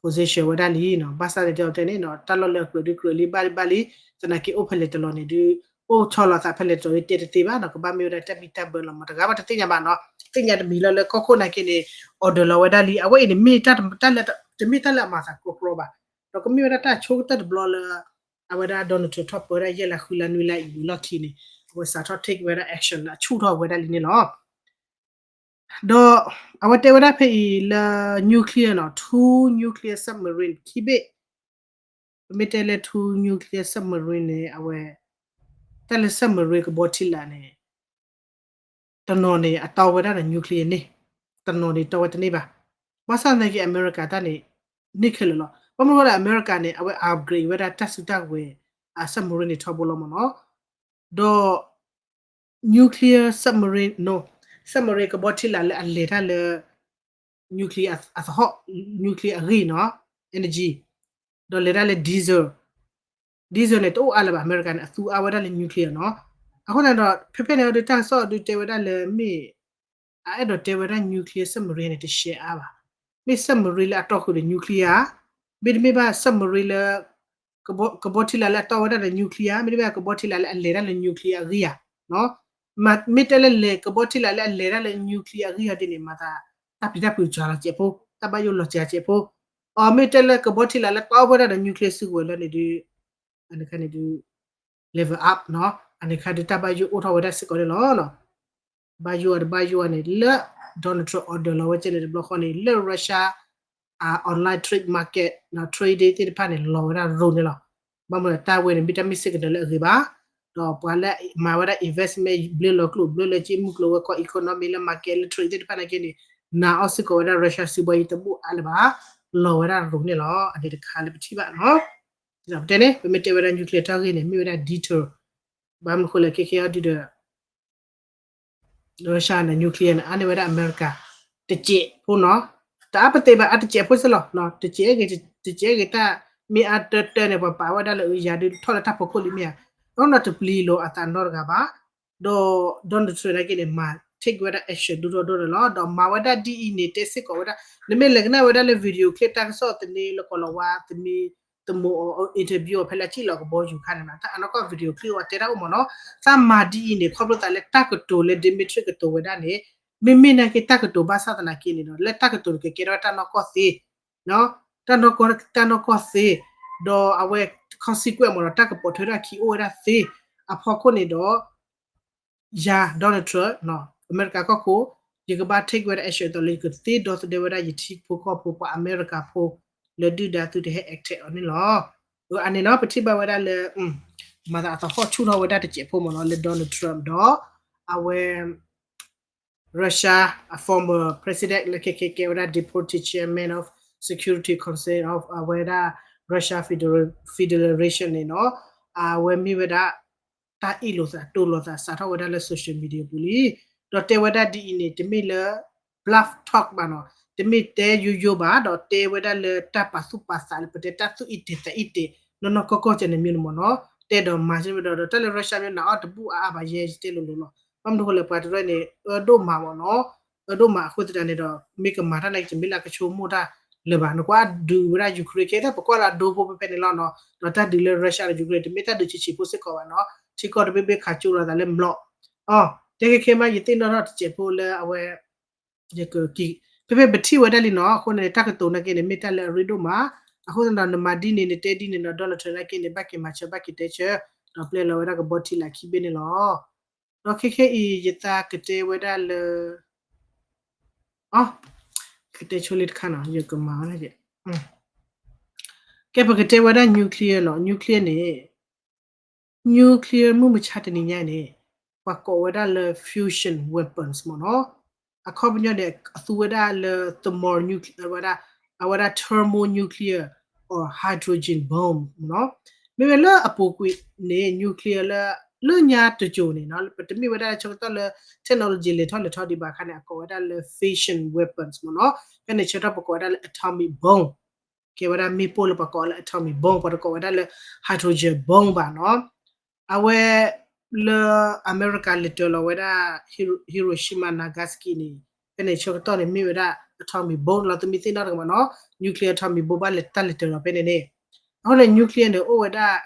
position ဝဲဒၣ်လံနီၤ. ဘၣ်ဆၣ်သနာ်က့တဲအီၤတဲန့ၣ်နီၤ တၢ်လီၢ်လၢအကြၢးဒုးကြၢးလံဘၣ်လံဘၣ်လံ သနာ်က့အိၣ်ဖဲလဲၣ်တလီၤန့ၣ်ဒုး အိၣ်ဆီလီၤသးဖဲလဲၣ်တလီၤဒ်တဲတသ့ဘၣ်နီၤ ကဘၣ်မ့ၢ်ဝဲဒၣ်တၢ်ဘံၣ်တၢ်ဘၢလီၤမး တဂၤဘၣ်တသ့ၣ်ညါဘၣ်နီၤ သ့ၣ်ညါတမံၤလၢလၢကီၢ်ခိၣ်နာ်က့န့ၣ် order လီၤဝဲဒၣ်လံ အဝဲအံၤန့ၣ်မ့ၢ်တၢ်လၢ တမ့ၢ်တၢ်လၢအမၤသးကြီကြီဘၣ် ဒီးကမ့ၢ်ဝဲဒၣ်တၢ်ဆိကတၢၢ်တဘျီလၢ အဝဲဒၣ် Donald Trump ထီၣ်ပၢဝဲဒၣ်ယဲၢ်လါဃုလါနွံလါအံၤဝံၤလီၢ်ခံန့ၣ် အဝဲစးထီၣ် take ဝဲဒၣ် action လၢအဆူၣ်ထီၣ်ဝဲဒၣ်လံန့ၣ်လီၤ. ဒီးအဝဲတဲဝဲဒၣ်ဖဲအံၤလၢ nuclear နီၤ two nuclear submarine ခံဘ့ၣ် ပမ့ၢ်တဲလၢ two nuclear submarine န့ၣ် အဝဲ တၢ်လၢ submarine ကဘီထံလာ်န့ၣ် တနီၤန့ၣ် အတီဝဲဒၣ်ဒီး nuclear န့ၣ် တနီၤန့ၣ်တီဝဲတန့ၢ်ဘၣ်. ဘၣ်ဆၣ်သနာ်က့ အမဲရကၤတၢ်န့ၣ် န့ၢ်ခဲလၢာ်လီၤ. ဘၣ်မနုၤဃိလၢအမဲရကၤန့ၣ် အဝဲ upgrade ဝဲဒၣ်တၢ်စုတၢ်ကဝဲၤ အ submarine န့ၣ်ထီဘိလီၤမးနီၤ. ဒီး nuclear submarine နီၤ submarine ကဘီထံလာ်လၢအလဲၤတၢ်လၢ nuclear အသဟီၣ် nuclear အဂ့ၢ်နီၤ energy ဒီးလဲၤတၢ်လၢ diesel diesel န့ၣ် တအိၣ်အါလၢၤဘၣ် အမဲရကၤန့ၣ် အသူအါဝဲဒၣ်လၢ nuclear နီၤ. အဃိသတးဒီး ဖဲဖဲန့ၣ်အဒုး တၢ်ကစီၣ်အဒုးတဲဝဲဒၣ်လၢမ့ၢ် အအဲၣ်ဒိးတဲဝဲဒၣ် nuclear submarine န့ၣ် တရှဲအါဘၣ်. မ့ၢ် submarine လၢအတီၢ်ဃုာ်ဒီး nuclear ဧါ, မ့တမ့ၢ်ဘၣ် submarine လၢ ကဘီထံလာ်လၢအတီဝဲဒၣ်ဒီး nuclear မ့တမ့ၢ်ဘၣ် ကဘီထံလာ်လၢအလဲၤတၢ်လၢ nuclear အဂ့ၢ်ဧါ. မ့ၢ်တဲလၢလဲၤ ကဘီထံလာ်လၢအလဲၤတၢ်လၢ nuclear အဂ့ၢ်အီၤဒ်န့ၣ် မၤသး တၢ်ပျံၤတၢ်ဖုးစှၤလီၤစဲးဖိ, တၢ်ဘၣ်ယိၣ်လီၤစှၤစဲးဖိ. အမ့ၢ်တဲလၢကဘီထံလာ်လၢတီဝဲဒၣ်ဒီး nuclear စုကဝဲၤလၢန့ၣ်ဒုး အန့ၣ်ခါန့ၣ်ဒုး level up နီၤ, အန့ၣ်ခါဒုးတၢ်ဘၣ်ယိၣ်အိၣ်ထီၣ်ဝဲဒၣ်စ့ၢ်ကီးန့ၣ်လီၤ. ဘၣ်ယိၣ်အတဘၣ်ယိၣ်န့ၣ် လၢ Donald Trump order လီၤဝဲကဲန့ၣ်တဘျီဃီန့ၣ် လၢ Russia အ online trade market နီၤ trading သ့ၣ်တဖၣ်န့ၣ် လီၤဝဲဒၣ်ရိၤန့ၣ်လီၤ. ဘၣ်မနုၤတၢ်ဝဲန့ၣ် မ့ၢ်တၢ်မ့ၢ်စ့ၢ်ကီးဒီးလၢအဂ့ၤဘၣ်, ဒီးပှၤလၢမၤဝဲဒၣ် investment ဘျၢလီၤကျိၣ်ဘျၢလၢက့မုၢ်ကျိၤဝဲၤကွာ် economy လၢ market လၢ trade သ့ၣ်တဖၣ်နာ်က့န့ၣ် နာ်အီၤစ့ၢ်ကီးဝဲဒၣ် Russia စုဘီယံၤတဘူၣ်အါလၢၤဘၣ်, လီၤဝဲဒၣ်ရိၤန့ၣ်လီၤ. အန့ၣ်တခါလၢပထံၣ်ဘၣ်နီၤ. ပတဲန့ၣ် ပမ့ၢ်တဲဝဲဒၣ် nuclear တၢ်ဂ့ၢ်န့ၣ် မ့ၢ်ဝဲဒၣ် detail ဘၣ်မနုၤဃိလဲၣ် ခဲခဲအံၤဒုးဒီး Russia န့ၣ် nuclear န့ၣ် အါန့ၢ်ဝဲဒၣ်အမဲရကၤ တစဲးဖိနီၤ, တအါပသ့ဘၣ် အါတစဲးဖိစ့ၢ်လီၤ, တစဲးဂ့ၤ တစဲးဂ့ၤတၢ် မ့ၢ်အါတၢတၢန့ၣ် ပှၤပာ်ဝဲဒၣ်လၢအယၤဒုးထီၣ်လၢတၢ်ဖီခိၣ်လံမ့ၢ်ဧါ, အနီၢ်တပျံၤလိာ်အသးနီတဂၤဘၣ်, ဒီး Donald Trump နာ်က့န့ၣ် မၤ take ဝဲဒၣ် action ဒိၣ်ထီၣ်ဒိၣ်ထီၣ်လီၤ, ဒီးမၤဝဲဒၣ်ဒ်အံၤန့ၣ် တဲစ့ၢ်ကီးဝဲဒၣ် နမ့ၢ်လဲၤကနၣ်ဝဲဒၣ်လၢ video clip တၢ်ကစီၣ်သန့လၢကီၢ်လီၤဝါ သန့ သမူအီၤ interview အီၤဖဲလၢအစံၣ်လီၤကဘီယူၤခါန့ၣ်မး တၢ်အနီၢ်ကီၢ် video clip အီၤတဲတၢ်အိၣ်မးနီၤ, သးမၤဒ်အံၤန့ၣ် ခီဖျိသးလၢတၢ်ကတိၤလၢ Dmitry ကတိၤဝဲဒၣ်န့ၣ် မ့မ့ၢ်နာ်က့တၢ်ကတိၤဘၣ်ဆၣ်သနာ်က့န့ၣ်ဒီး လၢတၢ်ကတိၤန့ၣ် ကကဲထီၣ်တၢ်နီၢ်ကီၢ်သ့, တၢ်နီၢ်ကီၢ် တၢ်နီၢ်ကီၢ်သ့, ဒီးအဝဲ consequence မးနီၤ တၢ်ကပိာ်ထွဲထီၣ်အခံအိၣ်ဝဲဒၣ်သ့, အဖီခိၣ်န့ၣ်ဒီး ယၤ Donald Trump အမဲရကၤကီၢ်ခိၣ် ယကဘၣ် take ဝဲဒၣ် action အသိးလၢယကသ့ဒီသဒၢဝဲဒၣ်ယထံဖိကီၢ်ဖိပှၤအမဲရကၤဖိ လၢဒုၣ်ဒါသုတဟဲ attack အီၤန့ၣ်လီၤ. အန့ၣ်နီၤ ပထံၣ်ဘၣ်ဝဲဒၣ်လၢ မၤသးအသဟီၣ်ဆူၣ်ထီၣ်ဝဲဒၣ်တစဲးဖိမးနီၤ လၢ Donald Trump ဒီး အဝဲ Russia အ former president လၢခဲခဲကဲဝဲဒၣ် deputy chairman of security council of အဝဲဒၣ် Russia Federation န့ၣ်နီၤ အဝဲမ့ၢ်ဝဲဒၣ် တၢ်အ့ၣ်လိာ်သးတိလိာ်သးစးထီၣ်ဝဲဒၣ်လၢ social media ပူၤလံ, ဒီးတဲဝဲဒၣ်ဒ်အံၤန့ၣ် တမ့ၢ်လၢ bluff talk ဘၣ်နီၤ, တမ့ၢ်တဲယိယိဘၣ် ဒီးတဲဝဲဒၣ်လၢတၢ်ပာ်သူၣ်ပာ်သးလၢပတဲတၢ်သူၣ်အံၣ်တ့ၢ်သးအံၣ်တ့ၢ် နီၢ်နီၢ်ကီၢ်ကီၢ်ကဲန့ၣ်မ့ၢ်န့ၣ်မးနီၤ, တဲဒီးမၤစ့ၢ်ဝဲဒီး ဒီးတၢ်လၢ Russia မ့ၢ်နာ်အီၤတဘူၣ်အါအါဘၣ် ယဲယတဲလိၤလိၤလီၤ. ဘၣ်မနုၤဃိလဲၣ် ပှၤတရၢန့ၣ် အၢဒိၣ်မးမးနီၤ, အၢဒိၣ်မးအဃိသတးန့ၣ်ဒီး မ့ၢ်ကမၤတၢ်နာ်က့ တမ့ၢ်လၢကဆိကမိၣ်တၢ်လၢၤဘၣ်, နကွၢ်ဒုးဝဲဒၣ် Ukraine ခဲအံၤ ပကွၢ်လၢအဒိဖိဖဲဖဲန့ၣ်လီၤနီၤ, ဒီးတၢ်ဒုးလၢ Russia ဒီး Ukraine တမ့ၢ်တၢ်ဒုးဆံးဆံးဖိစ့ၢ်ကီးဘၣ်နီၤ, ထံကီၢ်တဘ့ၣ်ဘ့ၣ်ခးကၠိလိာ်သးလၢမျိာ်, အီၤ တဲခဲခဲမး ယသ့ၣ်နီၣ်ထီၣ်တစဲးဖိလၢအဝဲ ယကက့ၤ ဖဲဖဲပထံၣ်ဝဲဒၣ်လံနီၤ, အဃိန့ၣ် တၢ်ကတိၤနာ်က့န့ၣ် မ့ၢ်တၢ်လၢအရ့ဒိၣ်မး, အဃိသတးဒီး နမၤဒ်န့ၣ် နတဲဒ်န့ၣ်ဒီး Donald Trump နာ်က့န့ၣ် ဘၣ်က့ၤမၤစၢၤ ဘၣ်က့ၤတဲဆၢ, ဒီးပျဲလီၤဝဲဒၣ်ကဘီထံလာ်ခံဘ့ၣ်န့ၣ်လီၤ. ဒီးခဲခဲအံၤ ယသးကတဲဝဲဒၣ်လၢ အီၤ ကတဲဆိလံတခါနီၤ ယကမၤဝဲဒၣ်ကဲ, ကဲ ပကတဲဝဲဒၣ် nuclear နီၤ, nuclear န့ၣ် nuclear မုၢ်မဆါတနံၤညါန့ၣ် ပှၤကိးဝဲဒၣ်လၢ fusion weapons မ့ၢ်နီၤ, အခီပညီန့ၣ် အသူဝဲဒၣ်လၢ thermo nuclear ဝဲဒၣ် အဝဲဒၣ် thermonuclear or hydrogen bomb မ့ၢ်နီၤ, မ့မ့ၢ်လၢအပူၤကွံာ်န့ၣ် nuclear လၢ လၢညါတစိၤန့ၣ်နီၤ ပတမ့ၢ်ဝဲဒၣ်လၢဆၢကတီၢ်လၢ technology လဲၤထီၣ်လဲၤထီဒံးဘၣ်အခါန့ၣ် အကိးဝဲဒၣ်လၢ fission weapons မ့ၢ်နီၤ, ဖဲန့ၣ်ဆၢကတီၢ်ပကိးဝဲဒၣ်လၢ atomic bomb ကဲဝဲဒၣ်မ့ၣ်ပိၢ်လၢပှၤကိးလၢ atomic bomb ပှၤတကိးဝဲဒၣ်လၢ hydrogen bomb ဘၣ်နီၤ, အဝဲ လၢအမဲရကၤလဲၤတၢၤလီၤဝဲဒၣ် Hiroshima Nagasaki န့ၣ် ဖဲန့ၣ်ဆၢကတီၢ်န့ၣ် မ့ၢ်ဝဲဒၣ် atomic bomb လီၤ. သုမ့ၢ်သ့ၣ်နီၣ်တကမးနီၤ nuclear atomic bomb ဘၣ်လဲၤတၢ်လဲၤတၢၤဒီးဖဲန့ၣ်န့ၣ် အဃိန့ၣ် nuclear န့ၣ် အိၣ်ဝဲဒၣ်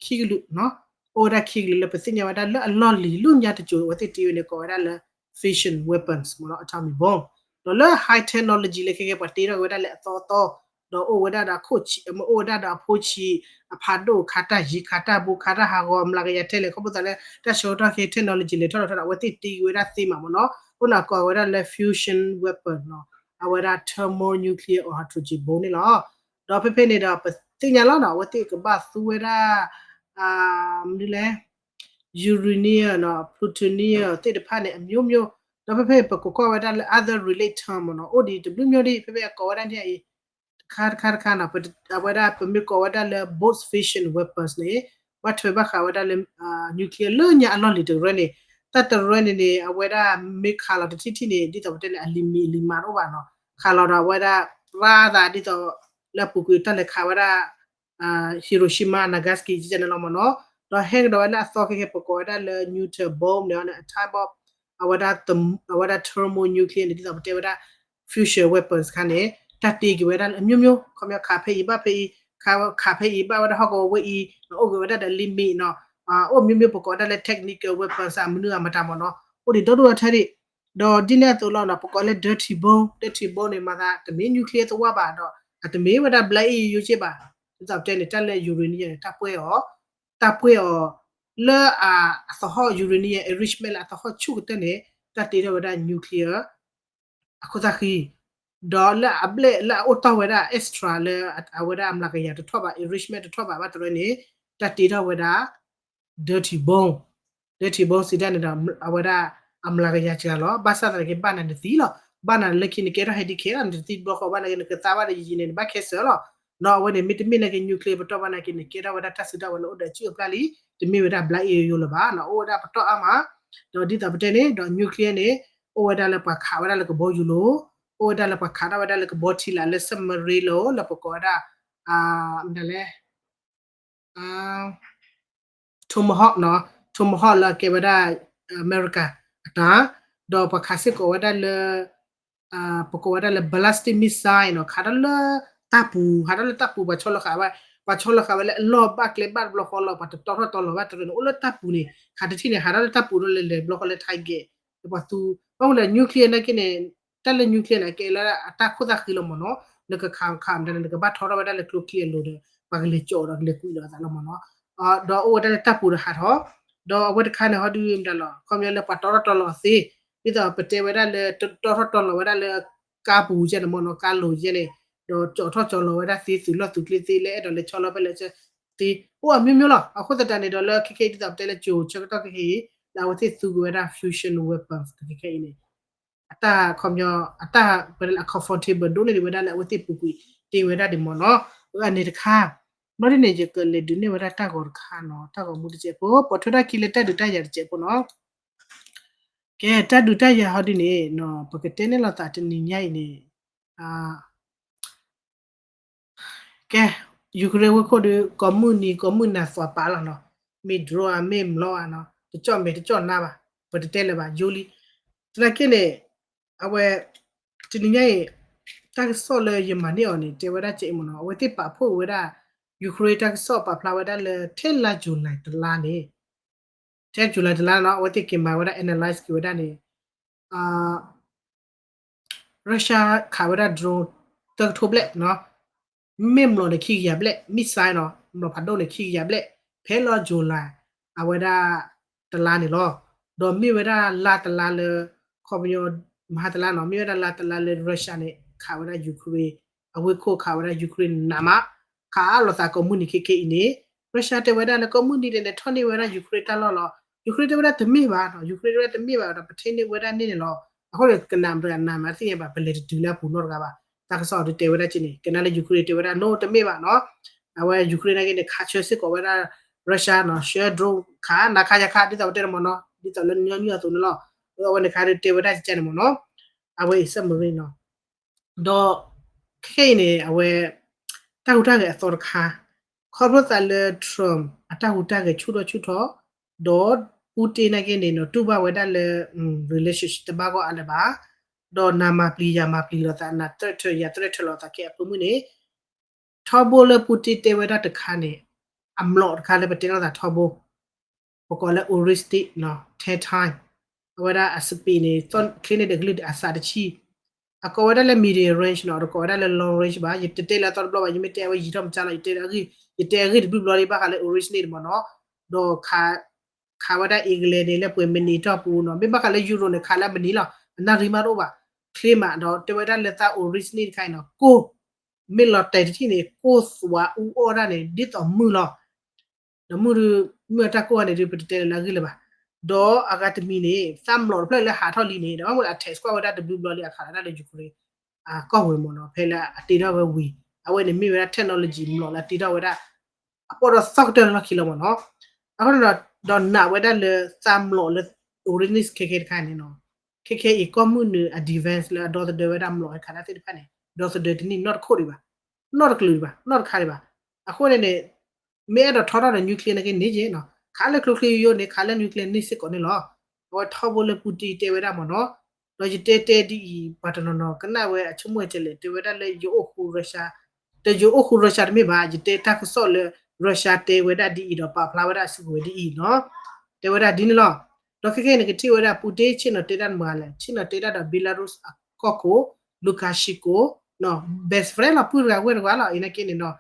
ခံကလုာ်နီၤ, အိၣ်ဝဲဒၣ်ခံကလုာ်လၢပသ့ၣ်ညါဝဲဒၣ်လၢအလီၢ်လံၤလၢညါတစိၤ အဝဲသ့ၣ်တ့ဝဲန့ၣ် ကိးဝဲဒၣ်လၢ fission weapons မ့ၢ်နီၤ atomic bomb, ဒီးလၢ high technology လၢခဲကဲပှၤတ့ထီၣ်က့ၤဝဲဒၣ်လၢအသီအသီ, ဒီးအိၣ်ဝဲဒၣ်ဒီးအခိၣ်ဆံး မ့ၢ်အိၣ်ဝဲဒၣ်ဒီးအဖိဆံး အဖးဒိၣ် ခးတၢ်ယံၤ ခးတၢ်ဘိ ခးတၢ်ဟးဂီၤ မျးကယၤထဲလဲၣ် ခီဖျိသးလၢ တၢ်ဆၢကတီၢ်ခဲ technology လဲၤထီၣ်လဲၤထီဒီး အဝဲသ့ၣ်တ့က့ၤဝဲဒၣ်သ့မးမ့ၢ်နီၤ, အဃိန့ၣ် ကိးဝဲဒၣ်လၢ fusion weapon နီၤ, အဝဲဒၣ် thermonuclear or hydrogen bomb န့ၣ်လီၤ. ဒီးဖဲဖဲန့ၣ်ဒီး ပသ့ၣ်ညါလီၤနီၤ အဝဲသ့ၣ်ကဘၣ်သူဝဲဒၣ် မနုၤလဲၣ် uranium နီၤ plutonium သ့ၣ်တဖၣ်န့ၣ် အမျိုးမျိုး, ဒီးဖဲဖဲပကကွၢ်ဝဲဒၣ်လၢ other relate term မ့ၢ်နီၤ အိၣ်ဒံးတဘျုးမျိုးဒံး ဖဲဖဲအကိးဝဲဒၣ်န့ၣ်အံၤ တခါတခါတခါနီၤ အဝဲဒၣ်ပမ့ၢ်ကိးဝဲဒၣ်လၢ both fission weapons န့ၣ် ဘၣ်ထွဲဘၣ်ဃးဝဲဒၣ်လၢ nuclear လၢညါအလီၢ်လံၤတရၢန့ၣ်, တၢ်တရၢန့ၣ်န့ၣ် အဝဲဒၣ်မ့ၢ်ခးလီၤတထံၣ်ထံၣ်န့ၣ် ဒ်သိးပတဲန့ၣ် အလံၤမံၤအလံၤမါတအိၣ်ဘၣ်နီၤ, ခးလီၤဒီးအဝဲဒၣ် ရါသးဒ်သိး လၢအပူၤကွံာ်တၢ်လဲၤခးဝဲဒၣ် Hiroshima Nagasaki ကန့ၣ်လီၤမ့ၢ်နီၤ, ဒီးဟဲကဒီးဝဲလၢအသီခဲကဲ ပကိးဝဲဒၣ်လၢ neutron bomb န့ၣ် အ type of အဝဲဒၣ် အဝဲဒၣ် thermonuclear န့ၣ် ဒ်သိးပတဲဝဲဒၣ် fusion weapons ခါန့ၣ် တၢ်တ့က့ၤဝဲဒၣ်လၢအမျိုးမျိုး ခီပညီ ခးဖဲအံၤဘၣ်ဖဲအံၤ, ခးဖဲအံၤဘၣ်ဝဲဒၣ်ဟီၣ်ကဝီၤဝဲအံၤ, အိၣ်ဂ့ၤဝဲဒၣ်ဒီးလံၤမံၤနီၤ, အိၣ်မျိုးမျိုး ပကိးဝဲဒၣ်လၢ technical weapons အမနုၤအမတၤမ့ၢ်နီၤ, အိၣ်ဒံးဒီဒိၣ်ဒီထၢဒံး, ဒီးဒ်န့ၣ်အသိးလီၤနီၤ ပကိးလၢ dirty bomb, dirty bomb န့ၣ် မၤသးတမ့ၢ် nuclear သဝါဘၣ်ဒီး အတမ့ၢ်ဝဲဒၣ် black အံၤယိယိက့ဘၣ်, ဒ်သိးပတဲန့ၣ် တၢ်လၢ uranium န့ၣ် တၢ်ပှဲၢ်အီၤ, တၢ်ပှဲၢ်အီၤ လၢအသဟီၣ် uranium enrichment လၢအသဟီၣ်ဆူၣ်ကတၢၢ်န့ၣ် တၢ်တ့ထီၣ်ဝဲဒၣ် nuclear အခိၣ်သၣ်ဃံ, ဒီးလၢအဘျဲၣ်လၢအအိၣ်တီၢ်ဝဲဒၣ် extra လၢအဝဲဒၣ်အမျးကယၤတထီၣ်ဘၣ် enrichment တထီၣ်ဘၣ်ဘၣ်တရၢန့ၣ် တၢ်တ့ထီၣ်ဝဲဒၣ် dirty bomb, dirty bomb စံးဒၣ်န့ၣ်ဒီး အဝဲဒၣ်အမျးကယၤစှၤလီၤ, ဘၣ်ဆၣ်သနာ်က့ ဘၣ်နၤနသံလီၤ, ဘၣ်နၤလၢခံနကဲထီၣ် ဟဲဒံးခဲလီၤ နတသံတဘျီဃီဘၣ်နာ်က့ နကသါဘၣ်ဒီးယံာ်ယံာ်န့ၣ် နဘၣ်ခဲစၢၤလီၤ, ဒီးအဝဲန့ၣ် မ့တမ့ၢ်နာ်က့ nuclear ပတီၢ်ဘၣ်နာ်က့ နကဲထီၣ်ဝဲဒၣ်တၢ်စုတၢ်ဝဲၤလၢအိၣ်ဒီးအစုၣ်အပျၢ်လံ, တမ့ၢ်ဝဲဒၣ် black အံၤယိယိလၢၤဘၣ်နီၤ, အိၣ်ဝဲဒၣ်ပတီၢ်အါမး, ဒီးဒ်သိးပတဲန့ၣ် ဒီး nuclear န့ၣ် အိၣ်ဝဲဒၣ်လၢပှၤခးဝဲဒၣ်လၢကဘီယူၤလိၤ, အိၣ်ဝဲဒၣ်လၢပှၤခးထီၣ်ဝဲဒၣ်လၢကဘီထံလာ်လၢ submarine လီၤ လၢပကိးဝဲဒၣ် မနုၤလဲၣ် Tomahawk နီၤ, Tomahawk လၢအကဲဝဲဒၣ် အမဲရကၤ အတၢ်, ဒီးပှၤခးစ့ၢ်ကီးဝဲဒၣ်လၢ ပကိးဝဲဒၣ်လၢ ballistic missile နီၤ, ခးထီၣ်လၢတၢ်ပူၤ, ခးထီၣ်လၢတၢ်ပူၤ ပှၤဆီလီၤဃာ်ဝဲ, ပှၤဆီလီၤဃာ်ဝဲလၢအလီၢ်ဘၣ်ကျဲဘၣ်တဘျီဃီလီၤ, ပှၤတတီထီၣ်တီလီၤဘၣ်တရၢန့ၣ် အိၣ်လၢတၢ်ပူၤန့ၣ် ခးတထံၣ်န့ၣ် ဟးထီၣ်လၢတၢ်ပူၤဒီးလဲၤလဲၤတဘျီဃီလၢ target လၢပှၤသူ, ဘၣ်မနုၤလဲၣ် nuclear နာ်က့န့ၣ် တၢ်လၢ nuclear န့ၣ် အကဲလၢအတၢ်ခိၣ်သၣ်ဃံလီၤမ့ၢ်နီၤ, နကခးခးမတၤန့ၣ် နကဘၣ်ထီထီၣ်ဝဲဒၣ်လၢကျိချံအလိၤဒီး ပှၤကလဲၤကၠီၣ်ဒီးကလဲၤကွံာ်လီၤအသးလီၤမ့ၢ်နီၤ, ဒီးအိၣ်ဝဲဒၣ်လၢတၢ်ပူၤဒီးဟးထီၣ်, ဒီးအဝဲတခါန့ၣ် ဟီဒုမတၤလီၤ ခီပညီလၢပှၤတီထီၣ်တီလီၤသ့, ဒ်သိးပတဲဝဲဒၣ်လၢတီထီၣ်တီလီၤဝဲဒၣ်လၢ ကါပူၤယဲန့ၣ်မ့ၢ်နီၤ, ကါလိၤယဲန့ၣ်, ဒီးကၠီၣ်ထီၣ်ကၠီလီၤဝဲဒၣ်သ့ သုးလီၢ်သုးကျ့သ့ လၢအဲၣ်ဒိးလဲၤဆီလီၤဖဲလဲၣ်သ့, အိၣ်အမျိုးမျိုးလီၤ, အဃိသတးန့ၣ်ဒီးလၢခဲခဲအံၤ ဒ်သိးပတဲလၢကၠိၤဆၢကတီၢ်ခဲခဲအံၤ လၢအဝဲသ့ၣ်သူက့ၤဝဲဒၣ် fusion weapons ခဲခဲအံၤန့ၣ် အတၢ်ခီပညီ အတၢ် comfortable ဒိၣ်န့ၢ်ဒံးဝဲဒၣ်လၢအဝဲသ့ၣ်ပူၤကွံာ်တ့ဝဲဒၣ်ဒံးမ့ၢ်နီၤ, အန့ၣ်တခါ, ဘျီဒ်န့ၣ် ယကလဲၤဒုးနဲၣ်ဝဲဒၣ်တၢ်ဂီၤတခါနီၤ, တၢ်ဂီၤမူတစဲးဖိ ပိာ်ထွဲတၢ်ခံလၢတၢ်ဒုးတၢ်ယၤတစဲးဖိနီၤ, ကဲ တၢ်ဒုးတၢ်ယၤဟီဒ်န့ၣ်နီၤ ပကတဲန့ၢ်လိာ်သးတနံၤညါအံၤန့ၣ် ကဲ Ukraine ဝ့ၢ်ခိၣ်ဒီး ကိးမုၢ်နံၤကိးမုၢ်နၤသွးပာ်လီၤနီၤ, မ့ၢ် drone ဧါ မ့ၢ် မျီး ဧါနီၤ, တကၠီၣ်မဲာ်တကၠီၣ်နါဘၣ်, ပတတဲလၢၤဘၣ် ယိလံ, သနာ်က့န့ၣ် အဝဲ တနံၤညါအံၤ တၢ်ကစီၣ်လၢယမၤန့ၢ်အီၤန့ၣ် တဲဝဲဒၣ်ကဲအံၤမ့ၢ်နီၤ, အဝဲသ့ၣ်ပာ်ဖှိၣ်ဝဲဒၣ် Ukraine တၢ်ကစီၣ်ပာ်ဖျါဝဲဒၣ်လၢ ထဲလါ July တလါန့ၣ် ထဲ July တလါနီၤ အဝဲသ့ၣ်က့ၤမၤဝဲဒၣ် analyze က့ၤဝဲဒၣ်န့ၣ် Russia ခးဝဲဒၣ် drone သၢကထိဘျဲၣ်နီၤ, မ့ၢ်မျီးန့ၣ်ခံကယၤဘျဲၣ် missile နီၤ, မျီးဖးဒိၣ်န့ၣ်ခံကယၤဘျဲၣ် ဖဲလါ July အဝဲဒၣ်တလါန့ၣ်လီၤ. ဒီးမ့ၢ်ဝဲဒၣ်လါတလါလၢ ခီပညီ မဟါတလါနီၤ, မ့ၢ်ဝဲဒၣ်လါတလါလၢ Russia န့ၣ် ခးဝဲဒၣ် Ukraine အဝ့ၢ်ခိၣ် ခးဝဲဒၣ် Ukraine နးမး, ခးအါလိာ်သးကိးမုၢ်နံၤခဲခဲအံၤန့ၣ် Russia တဲဝဲဒၣ်လၢကိးမုၢ်နံၤဒဲးန့ၣ် ထီၣ်န့ၢ်ဝဲဒၣ် Ukraine တၢ်လီၢ်လီၤ. Ukraine တဲဝဲဒၣ်တမ့ၢ်ဘၣ်နီၤ, Ukraine တဲဝဲဒၣ်တမ့ၢ်ဘၣ်ဒီး ပထံၣ်န့ၢ်ဝဲဒၣ်န့ၣ်န့ၣ်လီၤ. အဃိန့ၣ် ကနၣ်မတၤနၢ်မၤသ့ၣ်ညါဘၣ်, ပလဲၤတတုၤလၢအပူၤနီတဂၤဘၣ်. တၢ်ကစီၣ်အီၤဒုးတဲဝဲဒၣ်က့န့ၣ် ကနၣ်လၢ Ukraine တဲဝဲဒၣ် no တမ့ၢ်ဘၣ်နီၤ. အဝဲ Ukraine နာ်က့န့ၣ် ခးဆၢစ့ၢ်ကီးဝဲဒၣ် Russia နီၤ, ဆှၢ drone ခး နၤခါယၤခါ ဒ်သိးပတဲတမ့ၢ်နီၤ, ဒ်သိးလၢညီနုၢ်အသိးန့ၣ်လီၤ. အဝဲန့ၣ်ခါဒုးတဲဝဲဒၣ်ကန့ၣ်မ့ၢ်နီၤ. အဝဲအံၤ submarine နီၤ. ဒီးခဲခဲအံၤန့ၣ် အဝဲ တၢ်ဟူးတၢ်ဂဲၤအသီတခါ, ခီဖျိသးလၢ Trump အတၢ်ဟူးတၢ်ဂဲၤဆူၣ်ထီၣ်ဆူၣ်ထီၣ်, ဒီး Putin နာ်က့န့ၣ်နီၤ တူၢ်ဘၣ်ဝဲဒၣ်လၢ relationship တဘၣ်ဂီၢ်အါလၢၤဘၣ်. ဒီးနၤမၤပျံၤယၤမၤပျံၤလိာ်သး နၤ threaten ယၤ threaten လိာ်သး ခဲအံၤအဖၢမုၢ်န့ၣ် ထီဘိလၢ Putin တဲဝဲဒၣ်တခါန့ၣ် အမျိာ်တခါလၢပတဲလိာ်သးထီဘိ ပကိးလၢ Ural Sea နီၤ Tet Time အဝဲဒၣ်အ speed န့ၣ် ချ့န့ၢ်ဒီးကလုၢ်အသးတဆံ အကိးဝဲဒၣ်လၢ medium range နီၤ တကိးဝဲဒၣ်လၢ long range ဘၣ် ယတတဲလၢအသီတဘျီဘၣ် ယမ့ၢ်တဲအဝဲယံာ်ထီၣ်မကၢ်လီၤ ယတဲအဂ့ၢ် ယတဲအဂ့ၢ်တဘျုးဘျီဒံး ဘၣ်ဃးလၢ Ural Sea န့ၣ်မ့ၢ်နီၤ ဒီး ခးဝဲဒၣ် England န့ၣ် လၢပှဲၤမံးနံးတီၢ်ပူၤနီၤ မ့ၢ်ဘၣ်ဃးလၢ Euro န့ၣ် ခးလၢမံးနံးလီၤ အနၣ်ရံၣ်မးတအိၣ်ဘၣ် ချ့မး ဒီးတဲဝဲဒၣ်လၢသး Ural Sea တခါအံၤနီၤ ကိၢ် မ့ၢ်လီၤတဲာ်တထံၣ်န့ၣ် ကိၢ်သွးအူအီၣ်ဒၣ်န့ၣ် ဒ်သိးမုၢ်လီၤ ဒီးမုၢ်ဒုး မုၢ်အတၢ်ကိၢ်အီၣ်န့ၣ်ဒုး ပတတဲလၢအဂ့ၢ်လၢၤဘၣ် ဒီးအဂၤတမံၤန့ၣ် သးမျိာ်တဖျၢၣ်လၢဟးထီၣ်လံန့ၣ် ဒီးဘၣ်မနုၤလၢအ test ကွၢ်ဝဲဒၣ်တဘျုးဘျီလံ အခးလီၤတၢ်လၢ Ukraine အကီၢ်ပူၤမ့ၢ်နီၤ ဖဲလၢအတ့ထီၣ်ဝဲဝံၤ အဝဲန့ၣ်မ့ၢ်ဝဲဒၣ် technology မျိာ်လၢအတ့ထီၣ်ဝဲဒၣ် အပီၢ်ဒီးသီကတၢၢ်လၢလီၢ်ခံလီၤမ့ၢ်နီၤ အဃိန့ၣ်ဒီး ဒီးနာ်ဝဲဒၣ်လၢသးမျိာ်လၢ Ural Sea ခဲခဲတခါန့ၣ်နီၤ ခဲခဲအံၤကီၢ်မုၢ်နုာ်အ defense လၢအဒီသဒၢဝဲဒၣ်မျိာ်ဟဲခးတၢ်သ့ၣ်တဖၣ်န့ၣ် ဒီသဒၢတန့ၢ်နီတခိၣ်ဒံးဘၣ် နီတကလုာ်ဒံးဘၣ် နီတခါဒံးဘၣ် အဃိန့ၣ်န့ၣ် မ့ၢ်အဲၣ်ဒိးထီထီၣ်ဒီး nuclear နာ်က့န့ၣ်က့နီၤ ခးလၢကျိချံယိယိန့ၣ် ခးလၢ nuclear န့ၢ်စ့ၢ်ကီးန့ၣ်လီၤ အဝဲထီဘိလၢ Putin တဲဝဲဒၣ်မ့ၢ်နီၤ ဒီးယတဲတဲဒ်အံၤ ပှၤတနီၤနီၤကနၣ်ဝဲအဆိကမိၣ်ကလဲာ် တဲဝဲဒၣ်လၢယအိၣ်ဃူ Russia ဒီးယအိၣ်ဃူ Russia တမ့ၢ်ဘၣ် ယတဲတၢ်ကစီၣ်လၢ Russia တဲဝဲဒၣ်ဒ်အံၤဒီးပာ်ဖျါဝဲဒၣ်အစုကဝဲၤဒ်အံၤနီၤ တဲဝဲဒၣ်ဒ်န့ၣ်လီၤ ဒီးခဲခဲအံၤန့ၣ် ကထံၣ်ဝဲဒၣ် Putin ဆ့ၣ်နီၤတဲဒၣ်မၤလဲၣ် ဆ့ၣ်နီၤတဲဒၣ်ဒီး Belarus အကီၢ်ခိၣ် Lukashenko နီၤ best friend လီၤ ပုၢ်တဂၤဝဲၢ်တဂၤလီၤ အံၤနာ်က့န့ၣ်နီၤ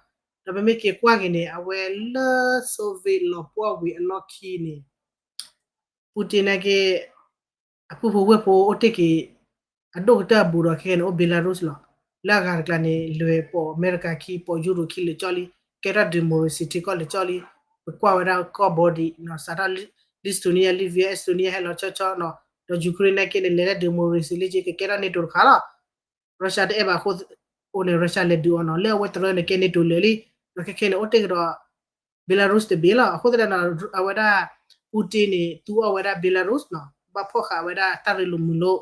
ဒီးပမ့ၢ်က့ၤကွၢ်က့ၤန့ၣ် အဝဲလၢ Soviet လီၤပှီၢ်ဝံၤအလီၢ်ခံန့ၣ် Putin နာ်က့ အပုၢ်ဖိဝဲၢ်ဖိအိၣ်တ့ၢ်က့ၤ အဒိၣ်ကတၢၢ်အဘူးဒီးခဲခဲန့ၣ် အိၣ် Belarus လီၤ လၢအဂၤတကျါန့ၣ် လဲၤပိာ်အမဲရကၤခံ ပိာ်ယူရိၤခံလဲၤကၠီလံ ကဲထီၣ် democracy ထံကီၢ်လဲၤကၠီလံ ပကွၢ်ဝဲဒၣ်ကီၢ် body နီၤ စးထီၣ် Lithuania Latvia Estonia ဟဲလီၤဆီဆီနီၤ ဒီး Ukraine နာ်က့န့ၣ် လဲၤလၢ democracy လၢက့ကကဲထီၣ် NATO တခါလီၤ Russia တအဲၣ်ဘၣ်အဃိ အိၣ်န့ၣ် Russia လဲၤဒုးအီၤနီၤ လၢအဝဲတရၢန့ၣ် ကဲ NATO လၢာ်လံ ဒီးခဲခဲန့ၣ် အိၣ်တ့ၢ်ကဒီး Belarus တဘ့ၣ်လီၤ အဃိသတးဒီး အဝဲဒၣ် Putin န့ၣ် သူအီၤဝဲဒၣ် Belarus နီၤ ဘၣ်ဖီၣ်ဃာ်ဝဲဒၣ်တၢ်ရ့လိာ်မုာ်လိာ်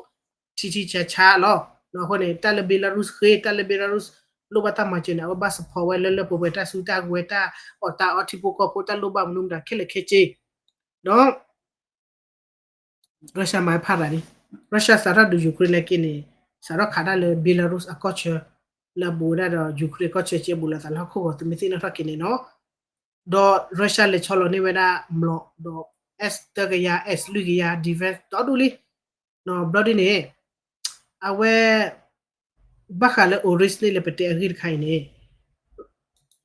ထံထံဆးဆးလီၤ အဃိန့ၣ် တၢ်လၢ Belarus ဃ့ တၢ်လၢ Belarus လိၣ်ဘၣ်တၢ်မၤစၢၤန့ၣ် အဝဲဘၣ် support ဝဲလၢလၢပှဲၤပှဲၤ တၢ်စုတၢ်ကဝဲၤ တၢ်အီၣ်တၢ်အီ ထံဖိကီၢ်ဖိ တၢ်လိၣ်ဘၣ်မနုၤမတၤခဲလၢာ်ခဲဆ့ ဒီး Russia မၤဖးရၤလံ Russia စးထီၣ်ဒုး Ukraine နာ်က့န့ၣ် စးထီၣ်ခးတၢ်လၢ Belarus အကီၢ်ဆၢ လၢအဘူးဝဲဒၣ်ဒီး Ukraine ကီၢ်ဆၢ ကဲဘူးလိာ်သးလၢဟီၣ်ခိၣ်ဂီၤ သုမ့ၢ်သ့ၣ်နီၣ်ထီၣ်က့ၤန့ၣ်နီၤ ဒီး Russia လဲၤဆီလီၤန့ၢ်ဝဲဒၣ်မျိာ် ဒီး S သၢကယၤ S လွံၢ်ကယၤ defense ဒီဒူၣ်လံ ဘျီဒ်န့ၣ် အဝဲ ဘၣ်ဃးလၢ Ural Sea လၢပတဲအဂ့ၢ်တခါအံၤန့ၣ်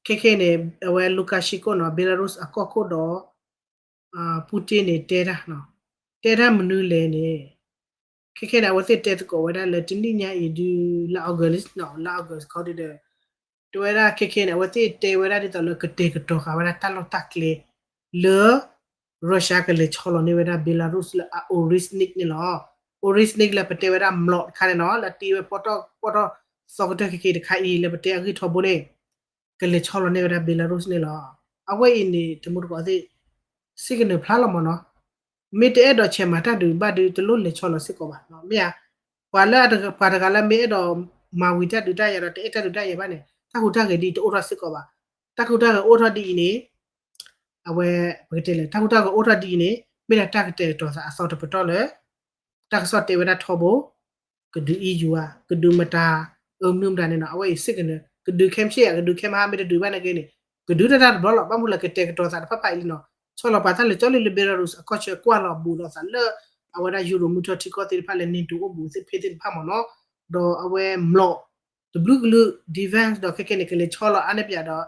ခဲခဲန့ၣ် အဝဲ Lukashenko နီၤ Belarus အကီၢ်ခိၣ်ဒီး Putin န့ၣ် တဲတၢ် တဲတၢ်မနုၤလဲၣ်န့ၣ် ခဲခဲန့ၣ် အဝဲသ့ၣ်တဲသကိးဝဲဒၣ်လၢတနံၣ်ညါအံၤဒုး လါ August နီၤ လါ August ခီဒုးဒီး တဲဝဲဒၣ်ခဲခဲန့ၣ် အဝဲသ့ၣ်တဲဝဲဒၣ်ဒ်သိးလၢကတဲာ်ကတီၤဃာ်ဝဲဒၣ်တၢ်လီၢ်တၢ်ကျဲ လၢ Russia ကလဲၤဆီလီၤန့ၢ်ဝဲဒၣ် Belarus လၢအ Ural Sea န့ၣ်လီၤ. Ural Sea လၢပတဲဝဲဒၣ်မျိာ်တခါန့ၣ်နီၤ လၢတ့ဝဲပီၣ်ထီၣ် ပီၣ်ထီၣ်သီကတၢၢ်ခဲခဲတခါအံၤ လၢပတဲအဂ့ၢ်ထီဘိန့ၣ် ကလဲၤဆီလီၤန့ၢ်ဝဲဒၣ် Belarus န့ၣ်လီၤ. အဝဲအံၤန့ၣ် တမူတကိးသ့ၣ် signal ဖျါလီၤမ့ၢ်နီၤ မ့ၢ်တအဲၣ်ဒိးဆဲးမၤတၢ်ဒုးဘၣ်ဒုး တလိၣ်လဲၤဆီလီၤစ့ၢ်ကီးဘၣ် မ့ၢ်ဧါ ပှၤလၢ ပှၤတဂၤလၢမ့ၢ်အဲၣ်ဒိးမၤဝံၤတၢ်ဒုးတၢ်ယၤဒီး တအဲၣ်တၢ်ဒုးတၢ်ယၤဘၣ်န့ၣ် တၢ်ဟူးတၢ်ဂဲၤဒ်အံၤတအိၣ်ထီၣ်စ့ၢ်ကီးဘၣ်. တၢ်ဟူးတၢ်ဂဲၤအိၣ်ထီၣ်ဒ်အံၤန့ၣ် အဝဲ ပကတဲလဲၣ် တၢ်ဟူးတၢ်ဂဲၤအိၣ်ထီၣ်ဒ်အံၤန့ၣ် မ့ၢ်ဒၣ်တၢ်ကတဲာ်ကတီၤသးအသီတပတီၢ်လၢ တၢ်ကစီၣ်တဲဝဲဒၣ်ထီဘိ ကဒုး EU ဧါ ကဒုးမတၤ အမနုၤမတၤန့ၣ်နီၤ အဝဲအံၤ signal ကဒုးခဲမုၢ်ဆ့ၣ်ဧါ ကဒုးခဲမုၢ်ဟါ မ့ၢ်တဒုးဘၣ်န့ၣ်က့န့ၣ် ကဒုးတၢ်တဘျီလီၤ. ဘၣ်မနုၤလၢကတဲာ်ကတီၤသးတဖၣ်ဖးအံၤလံနီၤ ဆီလီၤပာ်တၢ်လဲၤကၠီလံလၢ Belarus အကီၢ်ဆၢ ကွၢ်လီၤဘူးလိာ်သးလၢ အဝဲဒၣ် Euro မုၢ်ထီၣ်ထံကီၢ်သ့ၣ်တဖၣ်လၢ NATO အိၣ်ဘူးသ့ၣ်ဖ့သ့ၣ်တဖၣ်မ့ၢ်နီၤ ဒီးအဝဲမျိာ် တဘျုးကလုာ် defense ဒီးခဲခဲန့ၣ် ကလဲၤဆီလီၤအါန့ၢ်ပၠးဒီး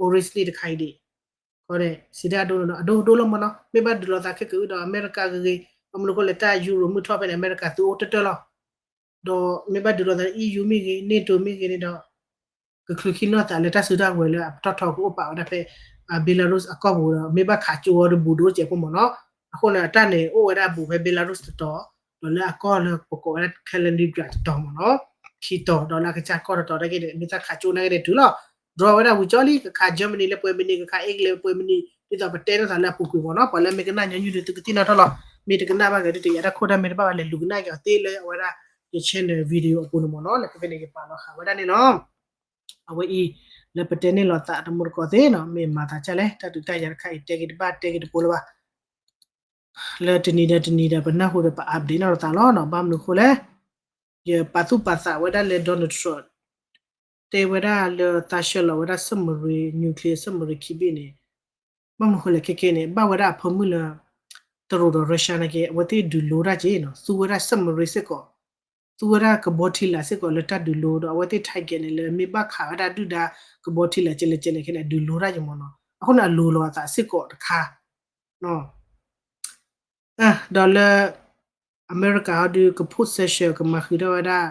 Ural Sea တခါအံၤဒံး စံးတၢ်အဒိ အဒိဒိလီၤမ့ၢ်နီၤ မ့ၢ်ဘၣ်ဒုးလိာ်သးခဲကဒုဒီး အမဲရကၤဂ့ၤဂ့ၤ ဘၣ်မနုၤအဃိလဲၣ် တၢ် Euro မုၢ်ထီၣ်ဖဲန့ၣ် အမဲရကၤသုးအိၣ်တၢၢ်တၢၢ်လီၤ. ဒီးမ့ၢ်ဘၣ်ဒုးလိာ်သး EU မ့ၢ်ဂ့ၤ NATO မ့ၢ်ဂ့ၤန့ၣ်ဒီး ကချုးခံနီၢ်သးလၢတၢ်စုတၢ်ကဝဲၤလၢအပတီၢ်ထီကအိၣ်ပာ်ဝဲဒၣ်ဖဲ Belarus အကီၢ်ပူၤဒီး မ့ၢ်ဘၣ်ခးကၠိဝဲဒီးဘူးဒိၣ်စဲးဖိမ့ၢ်နီၤ အဃိန့ၣ် အတၢ်န့ၣ် အိၣ်ဝဲဒၣ်ဘူးဖဲ Belarus တတီၤ ဒီးလၢအကီၢ်လၢပကိးဝဲဒၣ် Kaliningrad တတီၤမ့ၢ်နီၤ ခံတီၤ ဒီးလၢအကစၢ်ကီၢ်တတီၤ တၢ်က့န့ၣ် မ့ၢ်တၢ်ခးကၠိနာ်က့န့ၣ်တုၤလီၤ draw ဝဲဒၣ်ဝံၤကၠီလံ ကခး Germany လၢပှဲၤမံးနံး ကခး England ပှဲၤမံးနံး ဒ်သိးပတဲလိာ်သးလၢအပူၤကွံာ်မ့ၢ်နီၤ ပှၤလၢမ့ၢ်ကနၣ်ညီနုၢ်ဒီး သုကသ့ၣ်နီၣ်ထီၣ်လီၤ မ့ၢ်တကနၣ်ဘၣ်က့ၤဒ်တယၤတၢ်ခိၣ်တၢ်မဲတဘၣ်ဘၣ်လဲၤလူၤကနၣ်က့ၤအီၤသ့လၢအဝဲဒၣ် ယ channel video အပူၤန့ၣ်မ့ၢ်နီၤ လၢကဖဲန့ၣ် ယပာ်လီၤဃာ်ဝဲဒၣ်န့ၣ်လီၤ အဝဲအံၤ လၢပတဲန့ၢ်လိာ်သးတမူတကိးသ့ၣ်နီၤ မ့ၢ်မၤသးဒ်လဲၣ် တၢ်ဒုးတၢ်ယၤတခါအံၤ တဲက့ၤတဘၣ်တဲက့ၤတပိၤလၢၤဘၣ် လၢတနံၤဒီးတနံၤဒီး ပနၢ်ဟူဒီးပ update နီၢ်လိာ်သးလီၤနီၤ ဘၣ်မနုၤအဃိလဲၣ် ယပာ်သူၣ်ပာ်သးဝဲဒၣ်လၢ Donald Trump တဲဝဲဒၣ်လၢသးဆှၢလီၤဝဲဒၣ် submarine, nuclear submarine ခံဘ့ၣ်န့ၣ် ဘၣ်မနုၤဃိလဲၣ် ခဲကဲန့ၣ် ဘၣ်ဝဲဒၣ်အဖၢမုၢ်လၢ တရူးဒီး Russia နာ်က့ အဝဲသ့ၣ်ဒုးလိတၢ်က့နီၤ, သူဝဲဒၣ် submarine စ့ၢ်ကီး, သူဝဲဒၣ်ကဘီထံလာ်စ့ၢ်ကီးလၢတၢ်ဒုးလိ ဒီးအဝဲသ့ၣ် target န့ၣ် လၢမ့ၢ်ဘၣ်ခးဝဲဒၣ်ဒုၣ်ဒါကဘီထံလာ်ကဲလဲၣ်ကဲလဲၣ်ခဲန့ၣ် ဒုးလိတၢ်က့မ့ၢ်နီၤ, အဃိန့ၣ် အလိၤလီၤအသးစ့ၢ်ကီးတခါ ဒီးလၢ အမဲရကၤဟီဒုး ကဖိးစဲးဆှၢ ကမၤဃံးထီၣ်ဝဲဒၣ်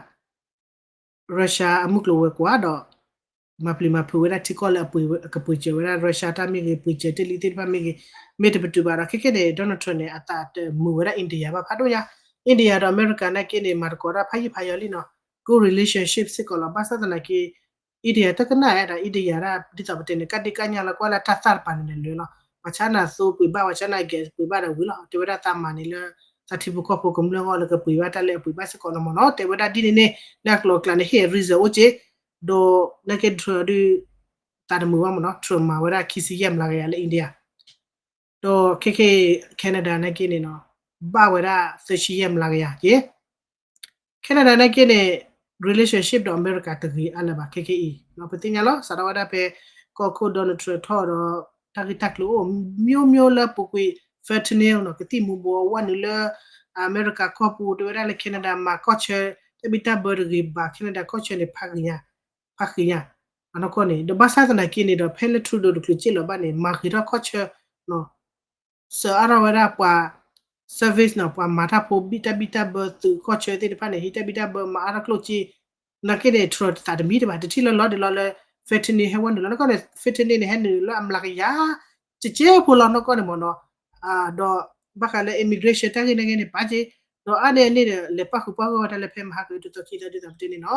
Russia အမုၢ်ကျိၤဝဲၤကွာ်ဒီး မၤပျံၤမၤဖုးဝဲဒၣ်ထံကီၢ်လၢအပှ့ၤကပှ့ၤစၢၤဝဲဒၣ် Russia တၢ်မ့ၢ်ဂ့ၤ ပှ့ၤစၢၤတ့ၢ်လံသ့ၣ်တဖၣ်မ့ၢ်ဂ့ၤ မ့ၢ်တပတုာ်ဘၣ်ဒီး ခဲကဲန့ၣ် Donald Trump န့ၣ် အသးတမုာ်ဝဲဒၣ် India ဘၣ်ဖးဒိၣ်ညါ, India ဒီးအမဲရကၤနာ်က့န့ၣ် မၤသကိးတၢ်ဖးယံာ်ဖးယီၤလံနီၤ, good relationship စ့ၢ်ကီးလီၤ, ဘၣ်ဆၣ်သနာ်က့ India တကနၣ်ဝဲဒၣ် India ဒ်သိးပတဲန့ၣ် ကဒ့ကညါလီၤ ကွၢ်လၢတၢ်သၣ်တပၤန့ၣ်လဲၤလၢာ်လီၤ, ပှၤဆါနၤသိပှ့ၤဘၣ် ပှၤဆါနၤ gas ပှ့ၤဘၣ်ဒီးဝံၤလီၤ, တဲဝဲဒၣ်သးမၤန့ၣ်လၢ သးထံဖိကီၢ်ဖိကမျၢၢ်အဂီၢ်လၢကပှ့ၤဘၣ်တၢ်လၢအပှ့ၤဘၣ်စ့ၢ်ကီးန့ၣ်မ့ၢ်နီၤ, တဲဝဲဒၣ်ဒ်န့ၣ်န့ၣ် လၢအကျိၤအကျဲန့ၣ် ဟ့ၣ် reason အိၣ်က့, ဒီးနာ်က့ Trump ဒုး သးတမုာ်ဘၣ်မ့ၢ်နီၤ, Trump မၤဝဲဒၣ်ခံဆံယဲၢ်မျးကယၤလၢ India ဒီးခဲကဲ Canada နာ်က့န့ၣ်နီၤ ဘၣ်ဝဲဒၣ်သၢဆံယဲၢ်မျးကယၤက့ Canada နာ်က့န့ၣ် relationship ဒီးအမဲရကၤတဂ့ၤအါလၢၤဘၣ် ခဲကဲအံၤ ပသ့ၣ်ညါလီၤ, စးထီၣ်ဝဲဒၣ်ဖဲ ကီၢ်ခိၣ် Donald Trump ထီၣ်ဒီး တၢ်ဂ့ၢ်တၢ်ကျိၤအိၣ် မျိုးမျိုးလၢပူၤကွံာ် fentanyl နီၤ ကသံၣ်မူၤဘှီးဝဲနုာ်လၢ အမဲရကၤကီၢ်ပူၤ တဲဝဲဒၣ်လၢ Canada မၤကီၢ်ဆၢ တၢ်ဘံၣ်တၢ်ဘၢတဂ့ၤဘၣ် Canada ကီၢ်ဆၢန့ၣ် ဖးဃံညါ ဖးဃံညါ အနီၢ်ကီၢ်န့ၣ် ဒီးဘၣ်ဆၣ်သနာ်က့န့ၣ်ဒီး ဖဲလၢ Trudeau တချုးစ့ၢ်လီၤဘၣ်န့ၣ် မၤဃံးထီၣ်ကီၢ်ဆၢ စၢအါထီၣ်ဝဲဒၣ်ပှၤ service နီၤ ပှၤမၤတၢ်ဖိဘံၣ်တၢ်ဘံၣ်တၢ်ဘၢသုးကီၢ်ဆၢသ့ၣ်တဖၣ်န့ၣ် ဟံးတၢ်ဘံၣ်တၢ်ဘၢမၤအါထီၣ်ကျိၣ်စ့ နာ်က့န့ၣ် Trump သးတမံတဘၣ် တထံၣ်လၢလီၤဒ်လီၤလၢ fentanyl ဟဲဝဲနုာ်လီၤ နီၢ်ကီၢ်န့ၣ် fentanyl န့ၣ် ဟဲနုာ်လၢအမျးကယၤ ကကဲဖိလီၤနီၢ်ကီၢ်န့ၣ်မ့ၢ်နီၤ ဒီးဘၣ်ဃးလၢ immigration တၢ်ဂ့ၢ်နာ်က့န့ၣ် ပာ်က့ ဒီးအါန့ၢ်အန့ၣ်ဒီး လဲၤပၣ်ဃုာ်ပၣ်ဂီၢ်ဝဲဒၣ်လၢဖဲမဟါကဒ်သိးခံသီဒ်သိးပတဲန့ၣ်နီၤ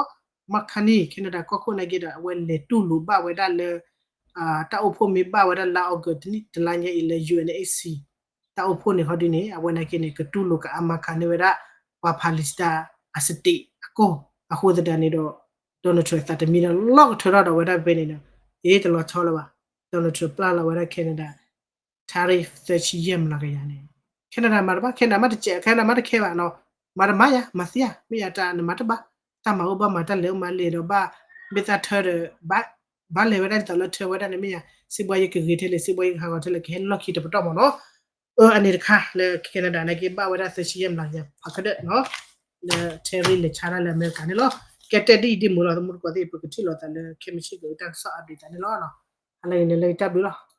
Mark Carney Canada ကီၢ်ခိၣ်နာ်က့ဒီး အဝဲလဲၤတူၢ်လိာ်ဘၣ်ဝဲဒၣ်လၢ တၢ်အိၣ်ဖှိၣ်မ့ၢ်ဘၣ်ဝဲဒၣ်လါ August တနံၣ်တလါညါအံၤလၢ UNHC တၢ်အိၣ်ဖှိၣ်န့ၣ်ဟီဒ်န့ၣ် အဝဲနာ်က့န့ၣ် ကတူၢ်လိာ်က Mark Carney န့ၢ်ဝဲဒၣ် ပှၤ Palestine အ state အကီၢ် အဃိသတးန့ၣ်ဒီး Donald Trump သးတမံဒီးလီၢ်ကထၢထီၣ်ဒီးဝဲဒၣ်ဖဲန့ၣ်ဒီး အ့ တလီၤဆီလၢၤဘၣ် Donald Trump ပျၢ်လီၤဝဲဒၣ် Canada tariff သၢဆံယဲၢ်မျးကယၤန့ၣ် Canada မၤတဘၣ် Canada မ့ၢ်တကဲ Canada မ့ၢ်တခဲဘၣ်နီၤ မၤတမၤယၤ မၤသံယၤ မ့ၢ်ယၤတၢ်နမၤတဘၣ် တၢ်မၤအိၣ်ဘၣ်မၤတၢ်လဲၤအိၣ်မၤလဲၤဒီးဘၣ် မ့ၢ်သးထၢဒီး ဘၣ်လဲၤဝဲဒၣ်ဒ်သိးလၢထၢဝဲဒၣ်န့ၣ်မ့ၢ်ယၤ စံးဘှီယကဂ့ၤထဲလဲၣ် စံးဘှီယကဟးဂီၤထဲလဲၣ် ကဟဲလီၢ်ခံတပတီၢ်မ့ၢ်နီၤ အၢ အန့ၣ်တခါလၢ Canada နာ်က့ဘၣ်ဝဲဒၣ်သၢဆံယဲၢ်မျးကယၤဖးခၢၣ်ဒၢးနီၤ လၢ tariff လဲၤဆါတၢ်လၢအမဲရကၤန့ၣ်လီၤ ကဲတဲဒ်အံၤဒ်မုၢ်လီၤ သမူတကိးသ့ၣ် ပကထံၣ်လိာ်သးလၢခဲမုၢ်ဆ့ၣ်ကတၢၢ်ကစီၣ် update သးန့ၣ်လီၤ ဟါလၢအံၤန့ၣ်လၢတၢ်ဘျုးလီၤ